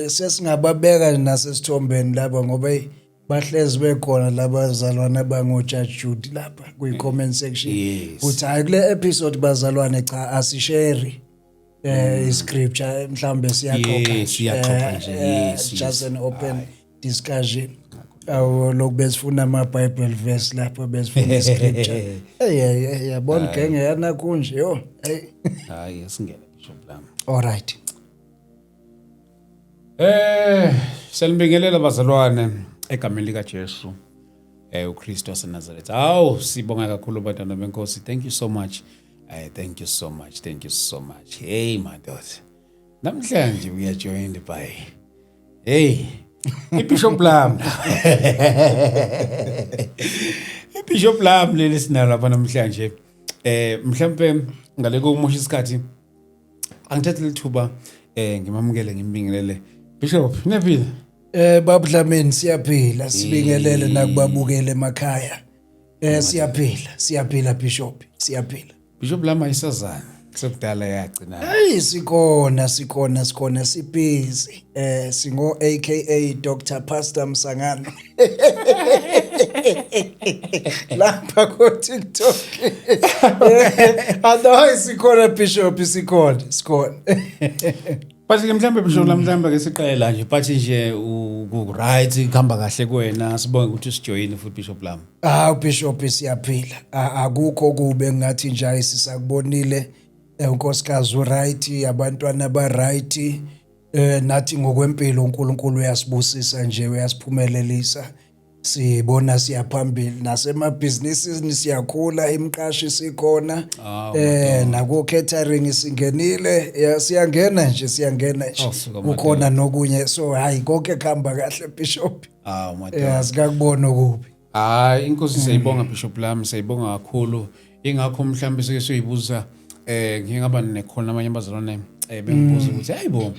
Sesingababeka nasesithombeni laba ngoba hey, bahlezi bekhona labazalwane abango-Judge Judy lapha kwi-comment section. Uthi hayi, kule episode bazalwane, cha, asishare iscripture, mhlambe siyaxoxa. Yes, siyaxoxa nje, yes. Just an open discussion. Awu, lokhu besifuna ama-Bible verse lapho, besifuna iscripture. Hey hey hey, yabona genge yana kunje, yo, hey. Hayi, asingene, Bishop lami. All right. Siyanibingelela bazalwane egameni lika Jesu uKristu waseNazaretha. Hawu, sibonga kakhulu bantwana benkosi. Thank you so much. Thank you so much. Thank you so much. Hey madoda. Namhlanje we are joined by, hey, iBishop lam. IBishop lam leli sinalo lapha namhlanje. Mhlambe ngale kokumosha isikhathi, angithathe lithuba ngimamukele, ngimbingelele. Bishop, niyaphila? Babudlameni, siyaphila, sibingelele nakubabukele emakhaya. Siyaphila, siyaphila Bishop, siyaphila. Bishop lama, ayisazana sekudala yagcina. Hey, sikhona, sikhona, sikhona, sibusy. Singo AKA Dr Pastor Msangano lapha ku TikTok. Otherwise sikhona Bishop, sikhona, sikhona. But ke mhlambe Bishop la, mhlambe ke siqale la nje, but nje ku right, kuhamba kahle kuwena? Sibonge ukuthi usijoyine futhi, Bishop lami. Ah, Bishop, siyaphila. Akukho kube ngathi nje ayisisakubonile. Unkosikazi uright, abantwana ba right. Nathi ngokwempilo uNkulunkulu uyasibusisa nje, uyasiphumelelisa. Sibona siyaphambili nasemabhizinisini, siyakhula, imiqashi sikhona. Ah, Nako catering singenile, siyangena nje, siyangena nje. Oh, suka. Kukhona nokunye, so hayi, konke kuhamba kahle, Bishop. Ah, madoda. Sikakubona okubi. Hayi, inkosi siyayibonga, Bishop lami, siyayibonga kakhulu. Ingakho mhlawumbe sike siyibuza, ngingaba nekhona abanye abazalwane bengibuza ukuthi hayibo,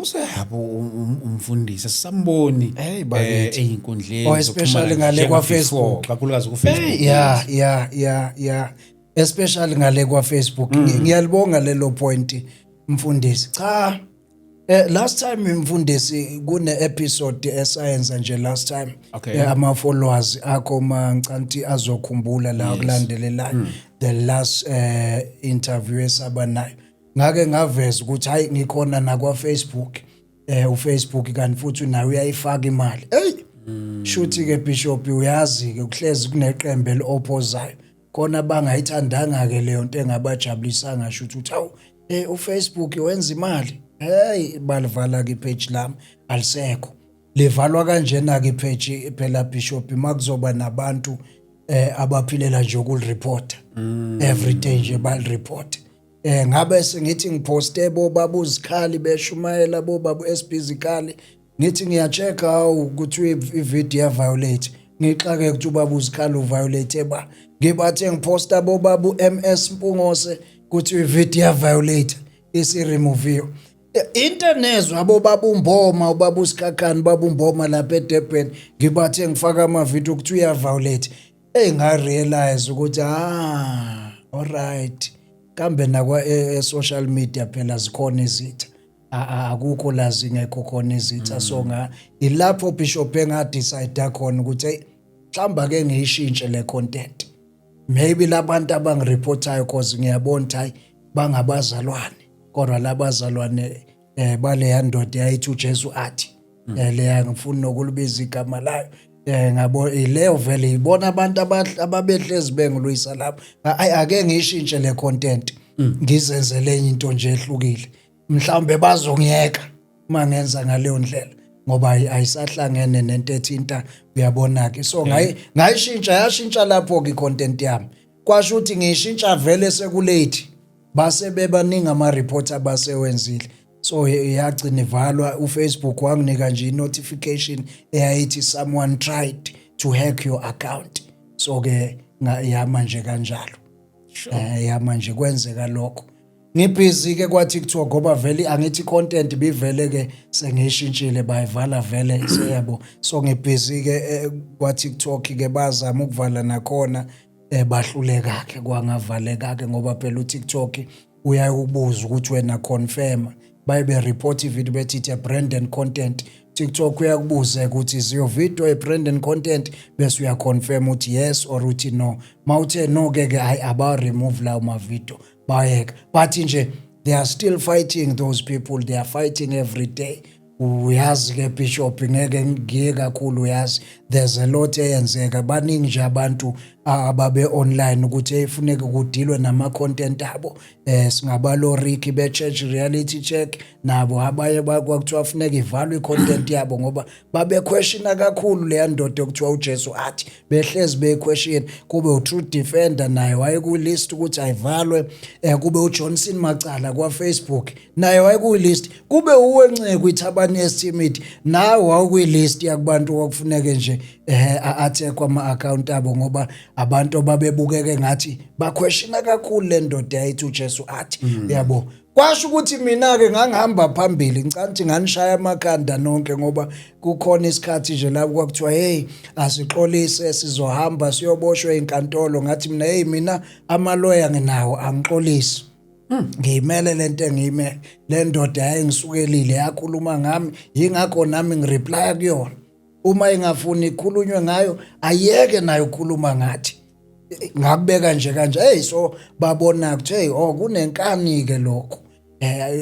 usehabo umfundisi sisamboni Hey, bakithi. eyinkundleni Oh, especially zokuxhumana ngale njenga kwa-Facebook. before, kakhulukazi ku Facebook. Yeah, especially ngale kwa Facebook. Ngiyalibonga lelo point, mfundisi. Cha, last time mfundisi, kune episode esayenza nje last time. Ama followers akho mancanti azokhumbula la kulandelelayo, the last interview esaba nayo, ngake ngaveza ukuthi hayi, ngikhona nakwa Facebook. UFacebook kanti futhi nawe uyayifaka imali. Hey, shuthi ke Bishop, uyazi ke kuhlezi kuneqembu eliopposayo khona, bangayithandanga ke leyo nto, engabajabulisanga, shuthi uthi awu, uFacebook wenza imali. Hey, balivala ke ipage lami, alisekho. Livalwa kanjena ke ipage phela Bishop, makuzoba nabantu abaphilela nje ukulireport every day nje, balireport. Ngabe sengithi ngiposte bo baba uzikhali beshumayela, bo baba SB Zikhali, ngithi ngiya-check awu ukuthi ivideo ya violate, ngixake ukuthi ubaba uzikhali uviolate ba. Ngibathe ngiposta bo baba uMS Mpungose, kuthi ivideo ya violate, isiremoviwe. Into enezwa abo baba uMboma, ubaba uSikhakhane, ubaba uMboma lapha eDurban, ngibathe ngifaka amavideo ukuthi uya-violate. Hey, nga-realize ukuthi ah, alright, kambe nakwa social media phela zikhona izitha. Akukho la zingekho khona izitha. So nga ilapho Bishop enga-decide khona ukuthi hey, mhlawumbe ake ngiyishintshe le content, maybe labantu abangireportayo, cause ngiyabona ukuthi hayi, bangabazalwane, kodwa labazalwane baleya ndoda yayithi uJesu athi leya, ngifuna nokulibiza igama layo. Ngabo ileyo vele ibona abantu ababehlezi bengilwisa lapho. Ayi, ake ngiyishintshe le content, ngizenzele enye into nje ehlukile, mhlawumbe bazongiyeka uma ngenza ngaleyo ndlela, ngoba ayisahlangene nento ethinta, uyabona ke. So ngayishintsha, yashintsha lapho ke content yami. Kwasho ukuthi ngiyishintsha vele sekulate, base bebaningi ama-report abasewenzile, so yagcina ivalwa. uFacebook wanginika nje i-notification eyayithi someone tried to hack your account. So ke yama nje kanjalo. Yama nje kwenzeka lokho. Ngibhizi ke kwa TikTok ngoba vele angithi content bivele ke sengiyishintshile, bayivala vele, seyabo. So ngibhizi ke kwa TikTok ke, bazama ukuvala nakhona, bahluleka ke, kwangavaleka ke, ngoba phela uTikTok uyakubuza ukuthi wena confirm. Baye be-report ivideo bethi it's a brand and content. TikTok uyakubuza ukuthi, "Is your video a brand and content?" Bese uyaconfirm uthi yes or uthi no. Mawuthe no ke ke, hayi, aba remove lawo ma video, bayeka. But nje they are still fighting those people, they are fighting every day. Uyazi ke, Bishop, ngeke ngiye kakhulu, uyazi there's a lot eyenzeka. Baningi nje abantu ababe online ukuthi efuneke kudilwe nama content abo. Singabalo Ricky be Church Reality Check, nabo abaye kwakuthiwa funeka ivalwe icontent yabo ngoba babe questiona kakhulu leya ndoda okuthiwa uJesu athi, behlezi be question. Kube uTrue Defender, naye waye list ukuthi ayivalwe. Kube uJohnson Macala kwa Facebook, naye waye list. Kube uwenceke ithabani estimate, nawe wawukwi list yakubantu okufuneke nje athekwa ama account abo ngoba abantu babebukeke ngathi baquestiona kakhulu le ndoda yayithi uJesu athi, yabo. Kwasho ukuthi mina ke ngangihamba phambili, ngicela ukuthi nganishaya amakhanda nonke, ngoba kukhona isikhathi nje lapho kwakuthiwa, "Hey, asixolise, sizohamba siyoboshwa enkantolo." Ngathi mina, "Hey, mina amaloya nginawo, angixolisi, ngiyimele lento engiyimele. Le ndoda yayingisukelile, yakhuluma ngami, yingakho nami ngireply kuyona. Uma ingafuni ikhulunywe ngayo, ayeke nayo ukukhuluma ngathi." Ngakubeka nje kanje. Hey, so babona ukuthi, hey, oh, kunenkani ke lokho,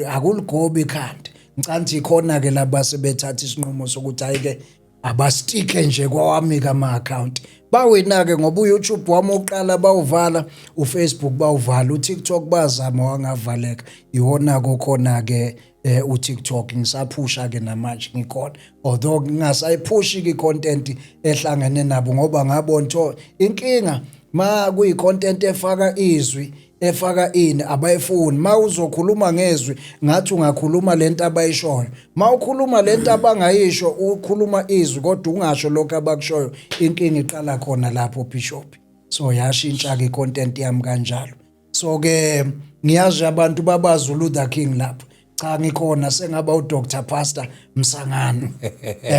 akuligobi ikhanda. Ngicanthi khona ke laba sebethatha isinqumo sokuthi hayi ke, abastike nje kwawami kama account. Bawina ke ngoba uYouTube wami oqala bawuvala, uFacebook bawuvala, uTikTok bazama wangavaleka. Iwona kokhona ke uTikTok ngisaphusha ke namanje ngikhona, although ngingasayiphushi ke content ehlangene nabo ngoba ngabona ukuthi inkinga ma kuyi content efaka izwi, efaka ini, abayifuni. Ma uzokhuluma ngezwi ngathi ungakhuluma lento abayishoyo, ma ukhuluma lento abangayisho, ukhuluma izwi kodwa ungasho lokho abakushoyo, inkinga iqala khona lapho, Bishop. So yashintsha ke content yami kanjalo. So ke ngiyazi abantu babazi Luther King lapho. Cha, ngikhona, sengaba uDr Pastor Msangano.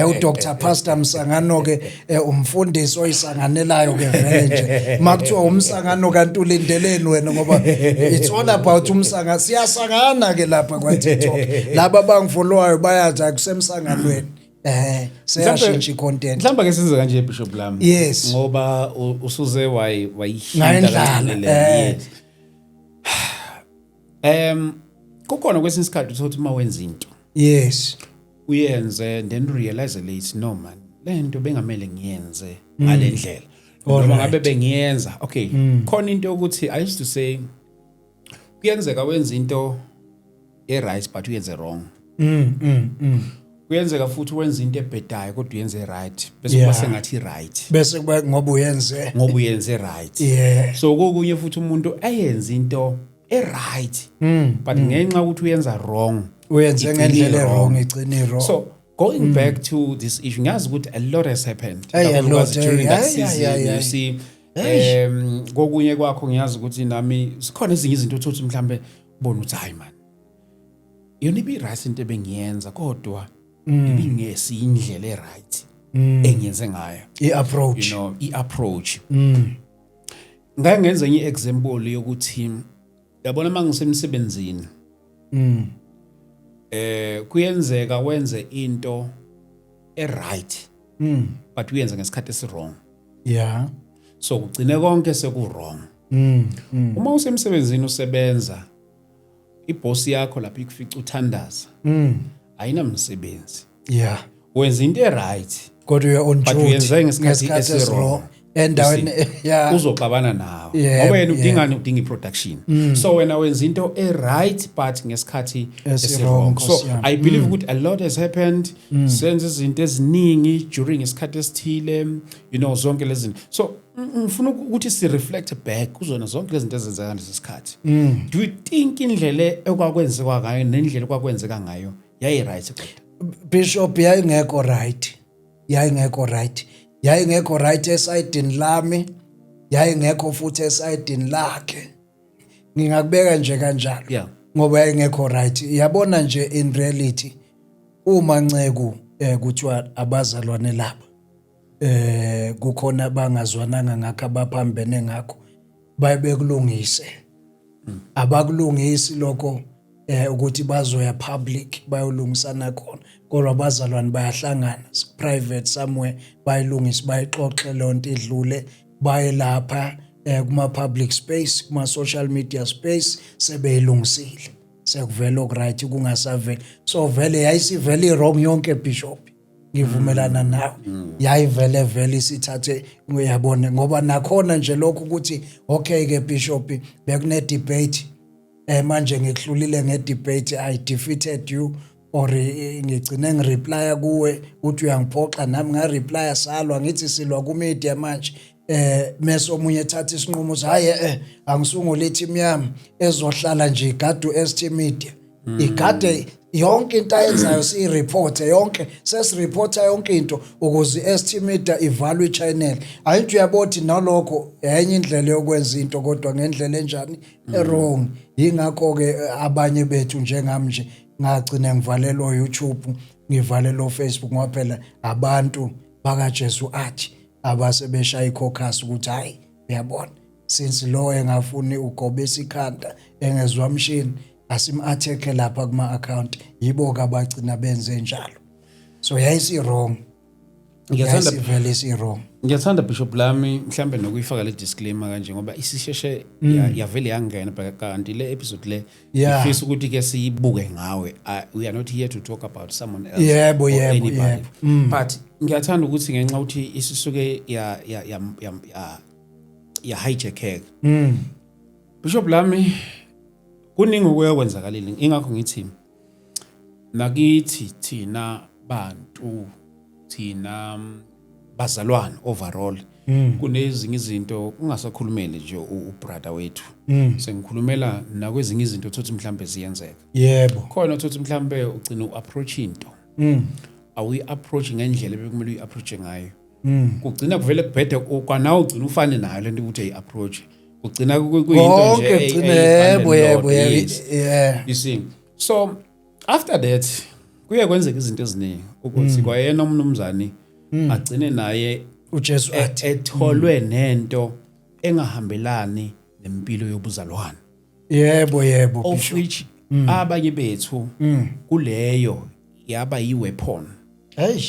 uDr Pastor Msangano ke, umfundisi oyisanganelayo ke vele nje. Makuthiwa umsangano, kanti ulindeleni wena? Ngoba it's all about umsangano. Siyasangana ke lapha kwa TikTok. Laba abangifollowayo bayazi akusemsanganweni. Seyashintsha icontent. Mhlawumbe ke senze kanje, Bishop lami. Yes. Ngoba usuze wayihinta Ngayindlala, kancane le. Yes. Kukhona kwesinye isikhathi uthola uma wenza into, uyenze, then realize late, "No man, le nto bengamele ngiyenze ngale ndlela noma ngabe bengiyenza." Okay, khona into yokuthi I used to say kuyenzeka wenza into e-right but uyenze wrong. Kuyenzeka futhi wenza into ebhedayo kodwa uyenze right, bese kuba sengathi right. Bese kuba ngoba uyenze Ngoba uyenze right. So kokunye futhi umuntu ayenze into e-right, but ngenxa ukuthi uyenza wrong, Uyenze igcine ngendlela i-wrong. wrong, igcine wrong. So going back to this issue, ngiyazi ukuthi a lot has happened. Hey, a Ikakhulukazi lot, during hey, that hey, season, hey, hey, you hey. see, Hey. kokunye kwakho ngiyazi ukuthi nami sikhona ezinye izinto uthothi mhlambe ubone ukuthi, hayi man, yona ibi-right into ebengiyenza, kodwa ibingesi indlela e-right engiyenze ngayo. I-approach. I-approach. Ngake ngenze enye example yokuthi yabona uma ngisemsebenzini, kuyenzeka wenze into e-right but uyenze ngesikhathi esi-wrong. So kugcine konke seku-wrong. Uma usemsebenzini usebenza, ibhosi yakho lapho ikufica uthandaza, ayinamsebenzi. Wenza into e-right Kodwa you're on but duty. uyenze ngesikhathi esi-wrong. Endaweni, yeah. Uzoxabana nawe ngoba yena udingani? Udinga i-production. So wena wenza into e-right but ngesikhathi esi-wrong, esi-wrong. Nkosi So yami. I believe ukuthi a lot has happened. Senze izinto eziningi during isikhathi esithile, zonke lezi zinto. So ngifuna ukuthi si-reflect back kuzona zonke lezi zinto ezenzeka ngalesi sikhathi. Do you think indlela ekwakwenziwa ngayo nendlela ekwakwenzeka ngayo yayi-right kodwa? Bishop, yayingekho right. Yayingekho right. Yayingekho right esayidini lami. Yayingekho futhi esayidini lakhe. Ngingakubeka nje kanjalo. Ngoba yayingekho right. Yabona nje, in reality, uma nceku kuthiwa abazalwane laba kukhona bangazwananga ngakho, abaphambene ngakho, baye bekulungise. Abakulungisi lokho. Ukuthi bazoya public bayolungisana khona, kodwa abazalwane bayahlangana private somewhere, bayilungise, bayixoxe lonto idlule, baye lapha kuma public space, kuma social media space, sebeyilungisile, sekuvela okuright, kungasaveli. So vele yayisivele i-wrong yonke, Bishop, ngivumelana nawe. Yayivele vele isithathe, uyabona, ngoba nakhona nje lokhu ukuthi okay ke Bishop, bekune debate, manje ngikuhlulile nge-debate, I defeated you, or ngigcine ngireplya kuwe uthi uyangiphoxa, nami ngareplya, salwa, ngithi silwa ku media manje, mase omunye ethatha isinqumo uthi hayi, angisungule team yami ezohlala nje igade u-ST Media, igade yonke into ayenzayo, siyireport yonke, sesireporta yonke into ukuze i-ST Media ivalwe i-channel. Ayithi uyabothi nalokho enye indlela yokwenza into, kodwa ngendlela enjani? E-wrong. Yingakho ke abanye bethu njengami nje ngagcina ngivalelwa YouTube, ngivalelwa Facebook, ngoba phela abantu bakaJesu athi abasebeshaya icaucus ukuthi hayi, uyabona, since lo engafuni ugobisa ikhanda engezwa mshini, asim-attack lapha kuma account. Yibo ke abagcina benze njalo. So yayisi wrong. Ngiyathanda. Yayisivele isi wrong. Ngiyathanda, Bishop lami, mhlambe nokuyifaka le disclaimer kanje ngoba isisheshe yavele yangena, but kanti le episode le ngifisa ukuthi ke siyibuke ngawe. We are not here to talk about someone else or anybody. But ngiyathanda ukuthi ngenxa ukuthi isisuke ya hijackeka, Bishop lami, kuningi okuyakwenzakalile. Ingakho ngithi nakithi thina bantu, thina bazalwane overall, kunezinye izinto ungasakhulumeli nje ubrother wethu, sengikhulumela nakwezinye izinto thothi mhlambe ziyenzeka. Khona thothi mhlambe ugcina uapproach into, awuyi-approach ngendlela ebekumele uyi-approach ngayo, kugcina kuvele kubhede kwanawe, ugcina ufane nayo lento ukuthi ayi-approach, kugcina kuyinto nje Konke kugcine, yebo, yebo, yebo. Yes. You see, so after that kuye kwenzeka izinto eziningi ukuthi kwayena umnumzane agcine naye uJesu athi etholwe nento engahambelani nempilo yobuzalwane, yebo yebo of Bishop. which abanye bethu kuleyo yaba yi-weapon Hey.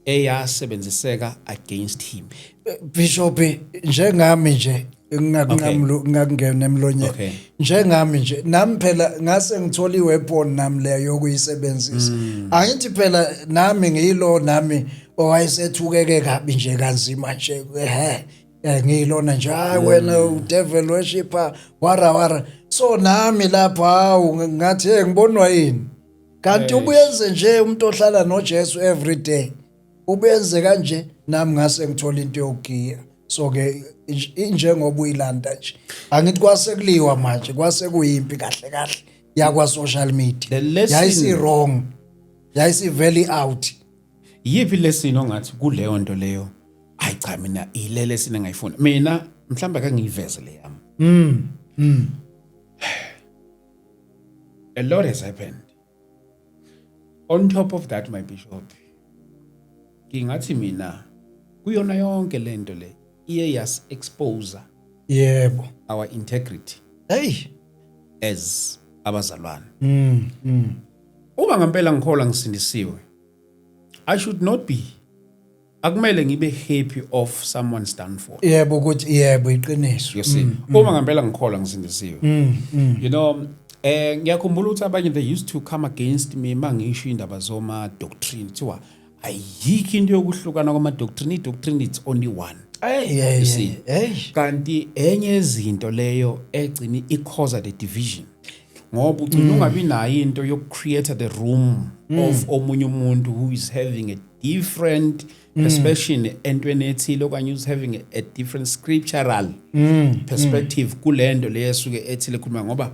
eyasebenziseka against him. Bishop, njengami nje, ngingakunqamlu, ngingakungena emlonyeni. Njengami nje, nami phela ngase ngithola iweapon nami leyo yokuyisebenzisa. Angithi phela nami ngiyilo, nami owayesethukeke kabi nje, kanzima nje, ehe, ngiyilona nje, hayi wena udevil worshipper, wara wara. So nami lapha, hawu, ngathi hey, ngibonwa yini kanti? Ubuyenze nje umuntu ohlala noJesu every day ubenze kanje? Nami ngase ngithola into yokugiya. So ke injengoba uyilanda nje, angithi kwase kuliwa manje, kwase kuyimpi kahle kahle yakwa social media. The lesson- Yayisi wrong, yayisi very out. Yiphi lesson ongathi kuleyo nto leyo, hayi cha, mina ile lesson engayifuna mina, mhlawumbe ake ngiyiveze le yami? A lot has happened on top of that, my bishop. Ngingathi mina kuyona yonke lento le iye yas expose our integrity Hey. as abazalwane. Uma ngempela ngikholwa, ngisindisiwe, I should not be, akumele ngibe happy of someone's downfall. Yebo, ukuthi yebo, iqiniso. You see, uma ngempela ngikholwa, ngisindisiwe, ngiyakhumbula ukuthi abanye, they used to come against me mangisho indaba zoma doctrine, kuthiwa ayikho into yokuhlukana kwama doctrine, i doctrine it's only one. Hey, hey. You see. Hey. Kanti enye yezinto leyo egcina i-cause the division, ngoba ugcina ungabi nayo into yokucreate the room of omunye umuntu who is having a different perception entweni ethile, okanye who's having a different scriptural perspective kulento leyo esuke ethile khuluma, ngoba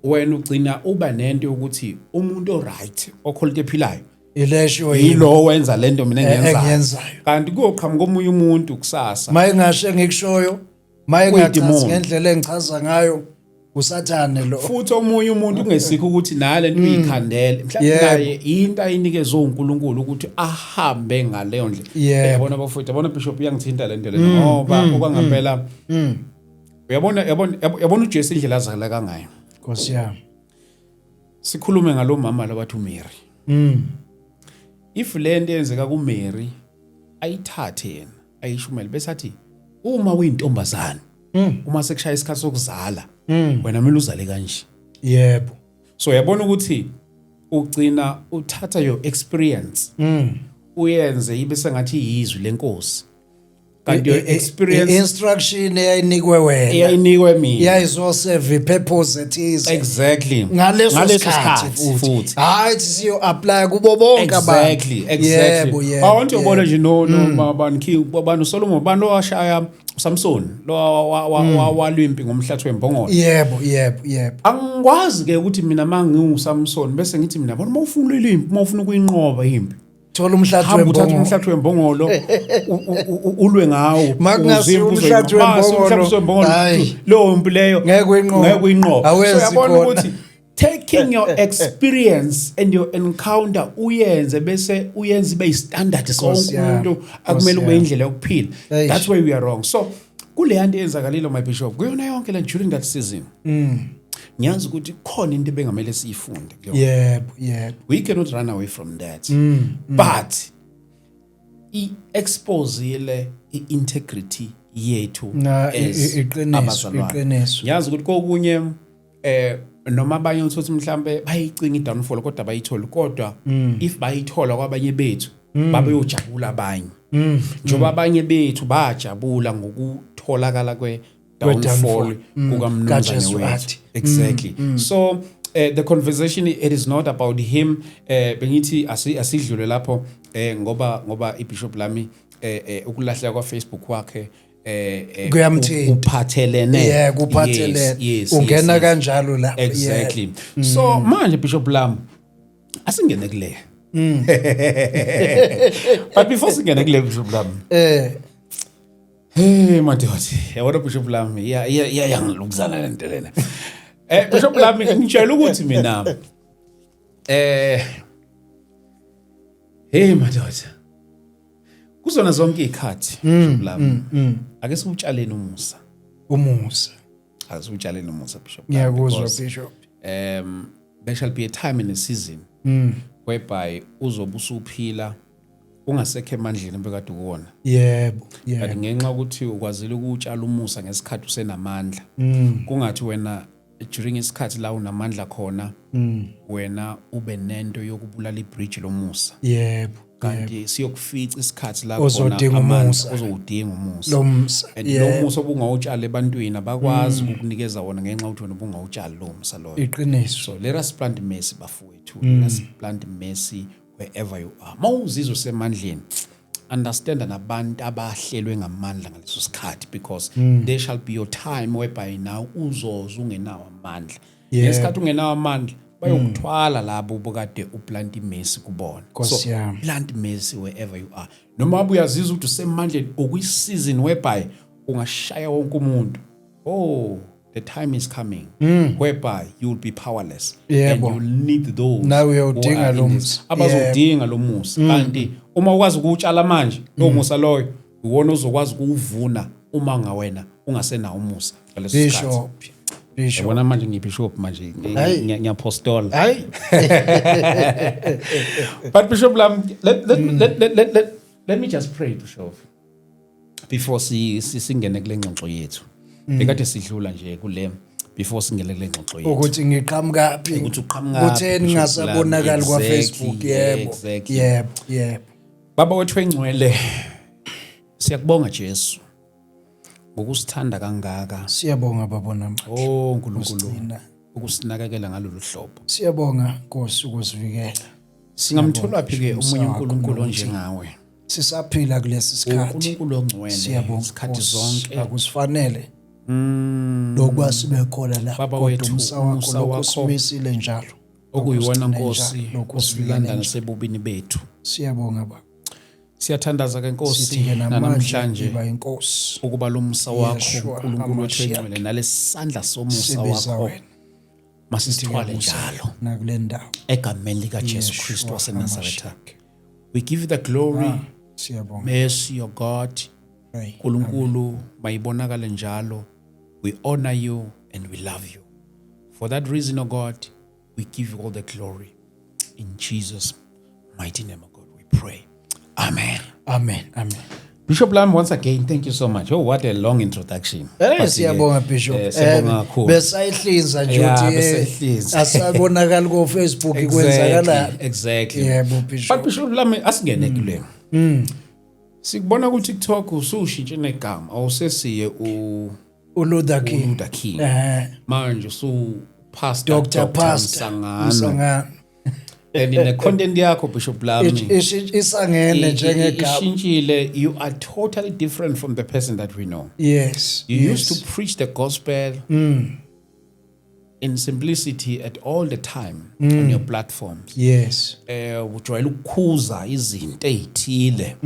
wena ugcina uba nento yokuthi umuntu oright okholwa into ephilayo Ilesho yini? Yilo wenza lento mina engiyenzayo. Engiyenzayo. Kanti kuyoqhamuka omunye umuntu kusasa. Maye ngasho engikushoyo, maye ngachazi Kuyidimoni. ngendlela engichaza ngayo, usathane lo. Futhi omunye umuntu kungesikho ukuthi nale nto uyikhandele, mhlawumbe naye into ayinikezwe uNkulunkulu ukuthi ahambe ngaleyo ndlela. Yabona bafowethu, yabona bishop, iyangithinta le nto le, ngoba okwangempela uyabona, yabona, yabona uJesu indlela azaleka ngayo. Nkosi yami. Sikhulume ngalo mama labathi uMary. If lento eyenzeka kuMary ayithathe yena ayishumele bese athi uma uyintombazana, uma sekushaya isikhathi sokuzala, wena kumele uzale kanje. So uyabona ukuthi ugcina uthatha your experience, uyenze ibe sengathi yizwi lenkosi, kanti your experience Instruction eyayinikwe wena eyayinikwe mina yayizoserve ipurpose ethize ngaleso sikhathi futhi, hayi siyo apply kubo bonke abantu. Exactly. Yebo, yebo. Awonto ubona nje no bani king, bani uSolomon, bani lo washaya uSamson, lo walwa impi ngomhlathi wembongolo. yebo yebo yebo Angikwazi ke ukuthi mina manginguSamson bese ngithi mina, bona, mawufuna impi, mawufuna ukuyinqoba impi, thola umhlathi hamba uthathe wembongolo. Umhlathi wembongolo, ulwe ngawo. Makungasiwo Ukuze impi umhlathi uzoyinqoba. wembongolo, Mase umhlathi wembongolo, hhayi. leyo mpi leyo Ngeke uyinqobe. ngeke uyinqobe. So Awenzi uyabona khona. ukuthi taking your experience and your encounter, uyenze bese uyenze ibe istandard sonke Nkosi yami, umuntu Nkosi akumele kube yami. indlela yokuphila. Eish. That's where we are wrong. So kule nto eyenzakalile, my bishop, kuyona yonke le during that season, ngiyazi ukuthi khona into ebengamele siyifunde kuyona. yebo yebo We cannot run away from that, but i-exposile i-integrity yethu Na, as iqiniso, abazalwane. iqiniso. Ngiyazi ukuthi kokunye noma abanye uthothi mhlambe bayicinga i-downfall kodwa bayitholi, kodwa if bayithola kwabanye bethu babeyojabula abanye, njengoba abanye bethu bajabula ngokutholakala kwe-downfall Kwe-downfall. kukamnumzane KaJesu wethu. athi. Exactly. So the conversation, it is not about him. Bengithi asidlule lapho ngoba ibishop lami ukulahleka kwa Facebook wakhe Kuyamthinta. Uphathelene. Yeah, kuphathelene. Yes, Ungena yes. kanjalo lapho, yeah. Exactly. So manje, bishop lami, asingene kule. But before singene kule, bishop lami, hey madoda, yabona, bishop lami, iya iya iya yangilukuzana lento lena. Bishop lami, ngitshela ukuthi mina hey madoda, kuzona zonke izikhathi, bishop lami, ake siwutshaleni umusa. Umusa. Ake siwutshaleni umusa, bishop lami, Ngiyakuzwa, because, bishop. There shall be a time and a season whereby uzobe usuphila ungasekho emandleni obekade ukuwona, but ngenxa yokuthi ukwazile ukutshala umusa ngesikhathi usenamandla, kungathi wena during isikhathi la unamandla khona, wena ube nento yokubulala ibridge lomusa, kanti siyokufica isikhathi la khona Ozodinga amandla umusa. ozowudinga umusa. Lo musa. And lo musa obungawutshala ebantwini abakwazi ukukunikeza wona ngenxa yokuthi wena ubungawutshali lowo musa loyo. Iqiniso. So let us plant mercy, bafowethu. Let us plant mercy wherever you are. Mawuzizwa usemandleni, understand nabantu abahlelwe ngamandla ngaleso sikhathi, because there shall be your time whereby now uzoza ungenawo amandla. Ngesikhathi ungenawo amandla, bayokuthwala labo bokade uplant mercy kubona. Nkosi So yami. plant mercy wherever you are, noma ngabe uyazizwa ukuthi usemandleni, ukwi-season whereby ungashaya wonke umuntu. Oh, the time is coming whereby you will be powerless and you'll need those Nawe who uyawudinga are in lo this. musa. Abazowudinga lo musa, kanti uma ukwazi ukuwutshala manje lowo musa loyo, iwona ozokwazi ukuwuvuna uma ngawena ungasenawo umusa ngaleso sikhathi. Bishop, bishop. Yabona manje ngibishop manje, Hayi. ngiyapostola. Hayi. But Bishop lam, let me just pray, Bishop, before si singene kule ngxoxo yethu. Bekade sidlula nje kule before singene kule ngxoxo yethu. Ukuthi ngiqhamukaphi. Ukuthi uqhamukaphi, kutheni Bishop ngingasabonakali Lam. kwa Facebook. Yebo. Yebo. Baba wethu engcwele, siyakubonga Jesu ngokusithanda kangaka. Siyabonga, baba namandla. Oh uNkulunkulu, Usigcina. ukusinakekela ngalolu hlobo. Siyabonga Nkosi ukusivikela. Singamthola phi ke Umusa omunye wakho uNkulunkulu nokuthi onjengawe? Sisaphila kulesi sikhathi. uNkulunkulu ongcwele Siyabonga isikhathi Nkosi. zonke. Akusifanele lokuba sibe khona la, Baba kodwa wethu, umusa wakho umusa lokhu wakho usimisile njalo, okuyiwona Usigcine Nkosi njalo, lokhu usivikele osilanda njalo. nasebubini bethu. Siyabonga baba. Siyathandaza ke Nkosi Sithi-ke namanje namhlanje iba inkosi ukuba lo musa wakho, Yeshua uNkulunkulu wethu HaMashiach. engcwele, nalesandla somusa Sibiza wakho wena masisithwale njalo nakule ndawo. egameni likaJesu Yeshua Kristu waseNazaretha. HaMashiach. We give you the glory. Siyabonga. Mercy, your God, Pray. uNkulunkulu, mayibonakale njalo. We honor you and we love you. For that reason, O God, We give you all the glory. In Jesus' mighty name, O God, we pray. Amen. Amen, amen. Bishop Lam, once again, thank you so much. Oh, what a long introduction. But-ke, Siyabonga, Bishop. Siyabonga kakhulu. Besayihlinza nje Yeah, ukuthi besayihlinza. asabonakali ko Facebook kwenzakalani. Exactly. Yebo, Bishop. But Bishop Lam, asingene kule. Sikubona ku TikTok usushintshe negama, awusesiye u uLuther King. Luther King. Manje usu Pastor Dr. Pastor Msangano. Msangano. And in the content yakho, Bishop Lam, Isangene njengegama. ishintshile. You are totally different from the person that we know. You used to preach the gospel in simplicity at all the time on your platforms. Ujwayele ukukhuza izinto ezithile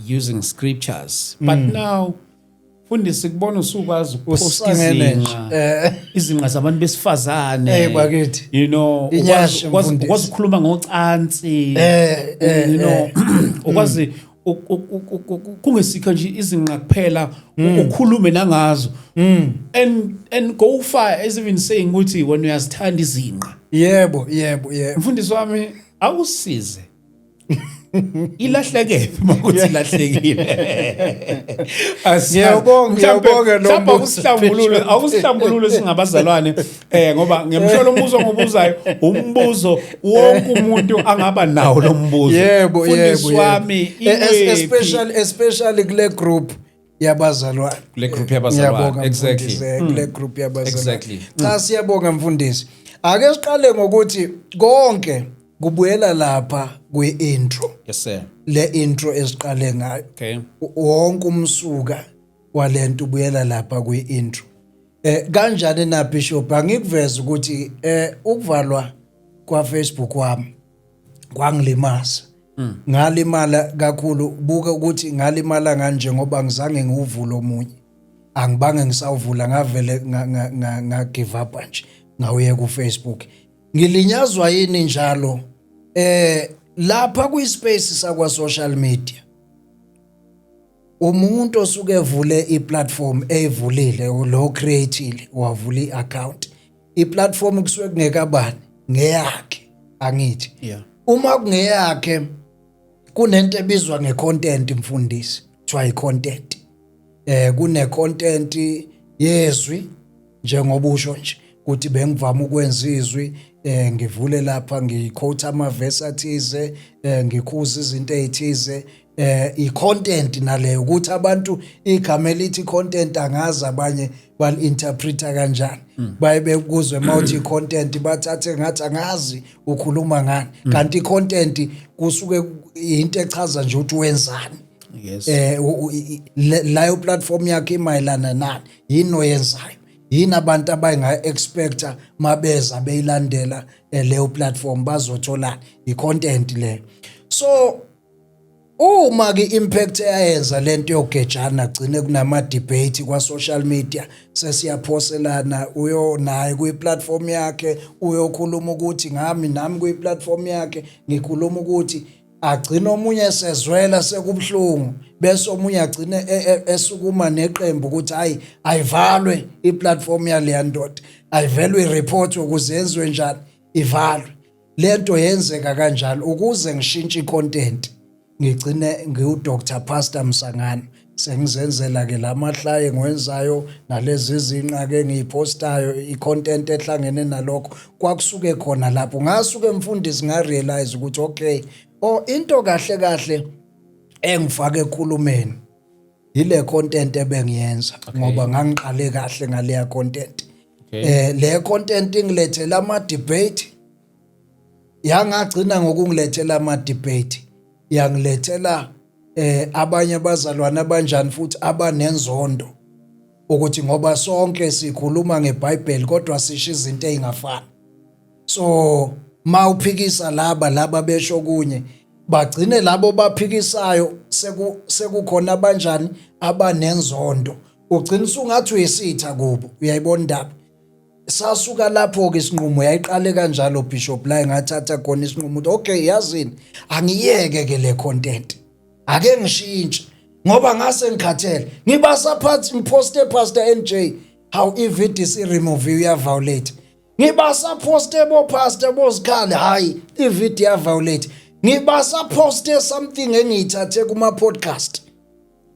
using scriptures. But now, mfundisi, kubona usukwazi ukupost Usangene nje. izinqa, izinqa zabantu besifazane. Eh, bakithi. Inyasha, mfundisi. Ukwazi ukukhuluma ngocansi. Ukwazi kungesikho nje izinqa kuphela, ukhulume nangazo and go far as even saying ukuthi wena uyazithanda izinqa. Yebo yebo yebo Mfundisi wami, awusize, ilahleke makuthi ilahlekile? Ngiyabonga, ngiyabonga lo Mhlawumbe mbuzo, akusihlambulule, Bishop. akusihlambulule singabazalwane, ngoba ngiyamhlola umbuzo ngobuzayo, umbuzo wonke umuntu angaba nawo lo mbuzo. Yebo Mfundisi wami, iwephi? Especially kule group yabazalwane. Kule group yabazalwane, Ngiyabonga, exactly. mfundisi, kule group yabazalwane. Cha, siyabonga, mfundisi. Ake siqale ngokuthi konke kubuyela lapha kwi-intro. Yes sir. Le intro esiqale ngayo, wonke umsuka walento ubuyela lapha kwi-intro. Kanjani na, Bishop? Angikuveza ukuthi ukuvalwa kwa Facebook wami kwangilimaza, ngalimala kakhulu. Buka ukuthi ngalimala kanje ngoba ngizange ngiwuvule omunye, angibange ngisawuvula, ngavele nga give up nje, ngawuye ku Facebook. Ngilinyazwa yini njalo lapha kwi space sakwa social media? Umuntu osuke evule iplatform, eyivulile lo, createile, wavula iaccount, iplatform kusuke kungekabani, ngeyakhe, angithi? Yeah. Uma kungeyakhe, kunento ebizwa ngecontent, mfundisi, kuthiwa icontent. Kune content yezwi, njengoba usho nje ukuthi bengivama ukwenza izwi, ngivule lapha, ngiquote ama verse athize, ngikhuza izinto ezithize, i-content naleyo. Ukuthi abantu igama elithi content, angazi abanye bali-interpreta kanjani, baye bekuzwe mawuthi i-content, bathathe ngathi angazi ukhuluma ngani, kanti i-content kusuke into echaza nje ukuthi wenzani. Layo platform yakhe imayelana nani, yini oyenzayo, yini abantu abayinga expecta mabeza beyilandela leyo platform, bazotholani, i-content leyo. So uma ke impact eyayenza lento yogejana, gcine kunama debate kwa social media, sesiyaphoselana, uyo naye kwi platform yakhe uyokhuluma ukuthi ngami, nami kwi platform yakhe ngikhuluma ukuthi, agcina omunye sezwela sekubhlungu, bese omunye agcine esukuma neqembu ukuthi hayi, ayivalwe iplatform yaleya ndoda, ayivelwe ireport ukuze yenziwe njani, ivalwe lento. Yenzeka kanjalo ukuze ngishintshe icontent, ngigcine ngiwu Dr Pastor Msangano, sengizenzela ke lamahlaye engiwenzayo nalezi zinqa ke ngiyipostayo, i-content ehlangene nalokho. Kwakusuke khona lapho ngasuke, mfundisi, ngarealize ukuthi okay, oh, into kahle kahle engifake ekhulumeni ile content ebengiyenza, ngoba ngangiqale kahle ngaleya content. Le content ingilethela ama debate, yangagcina ngokungilethela ama debate, yangilethela abanye abazalwane abanjani futhi abanenzondo, ukuthi ngoba sonke sikhuluma ngeBhayibheli kodwa sisho izinto ezingafani. So mawuphikisa laba besho kunye, bagcine labo baphikisayo sekukhona abanjani abanenzondo, ugcina usungathi uyisitha kubo. Uyayibona indaba? Sasuka lapho ke isinqumo, yayiqale kanjalo, Bishop, la engathatha khona isinqumo ukuthi okay, yazini, angiyeke ke le content, ake ngishintshe, ngoba ngase ngikhathele, ngibasa phansi, ngiposte Pastor NJ, how ivideo si remove, uyaviolate. Ngibasaphoste bo pastor bozikhali, hayi, ivideo ya violate. Ngibasaphoste something engiyithathe kuma podcast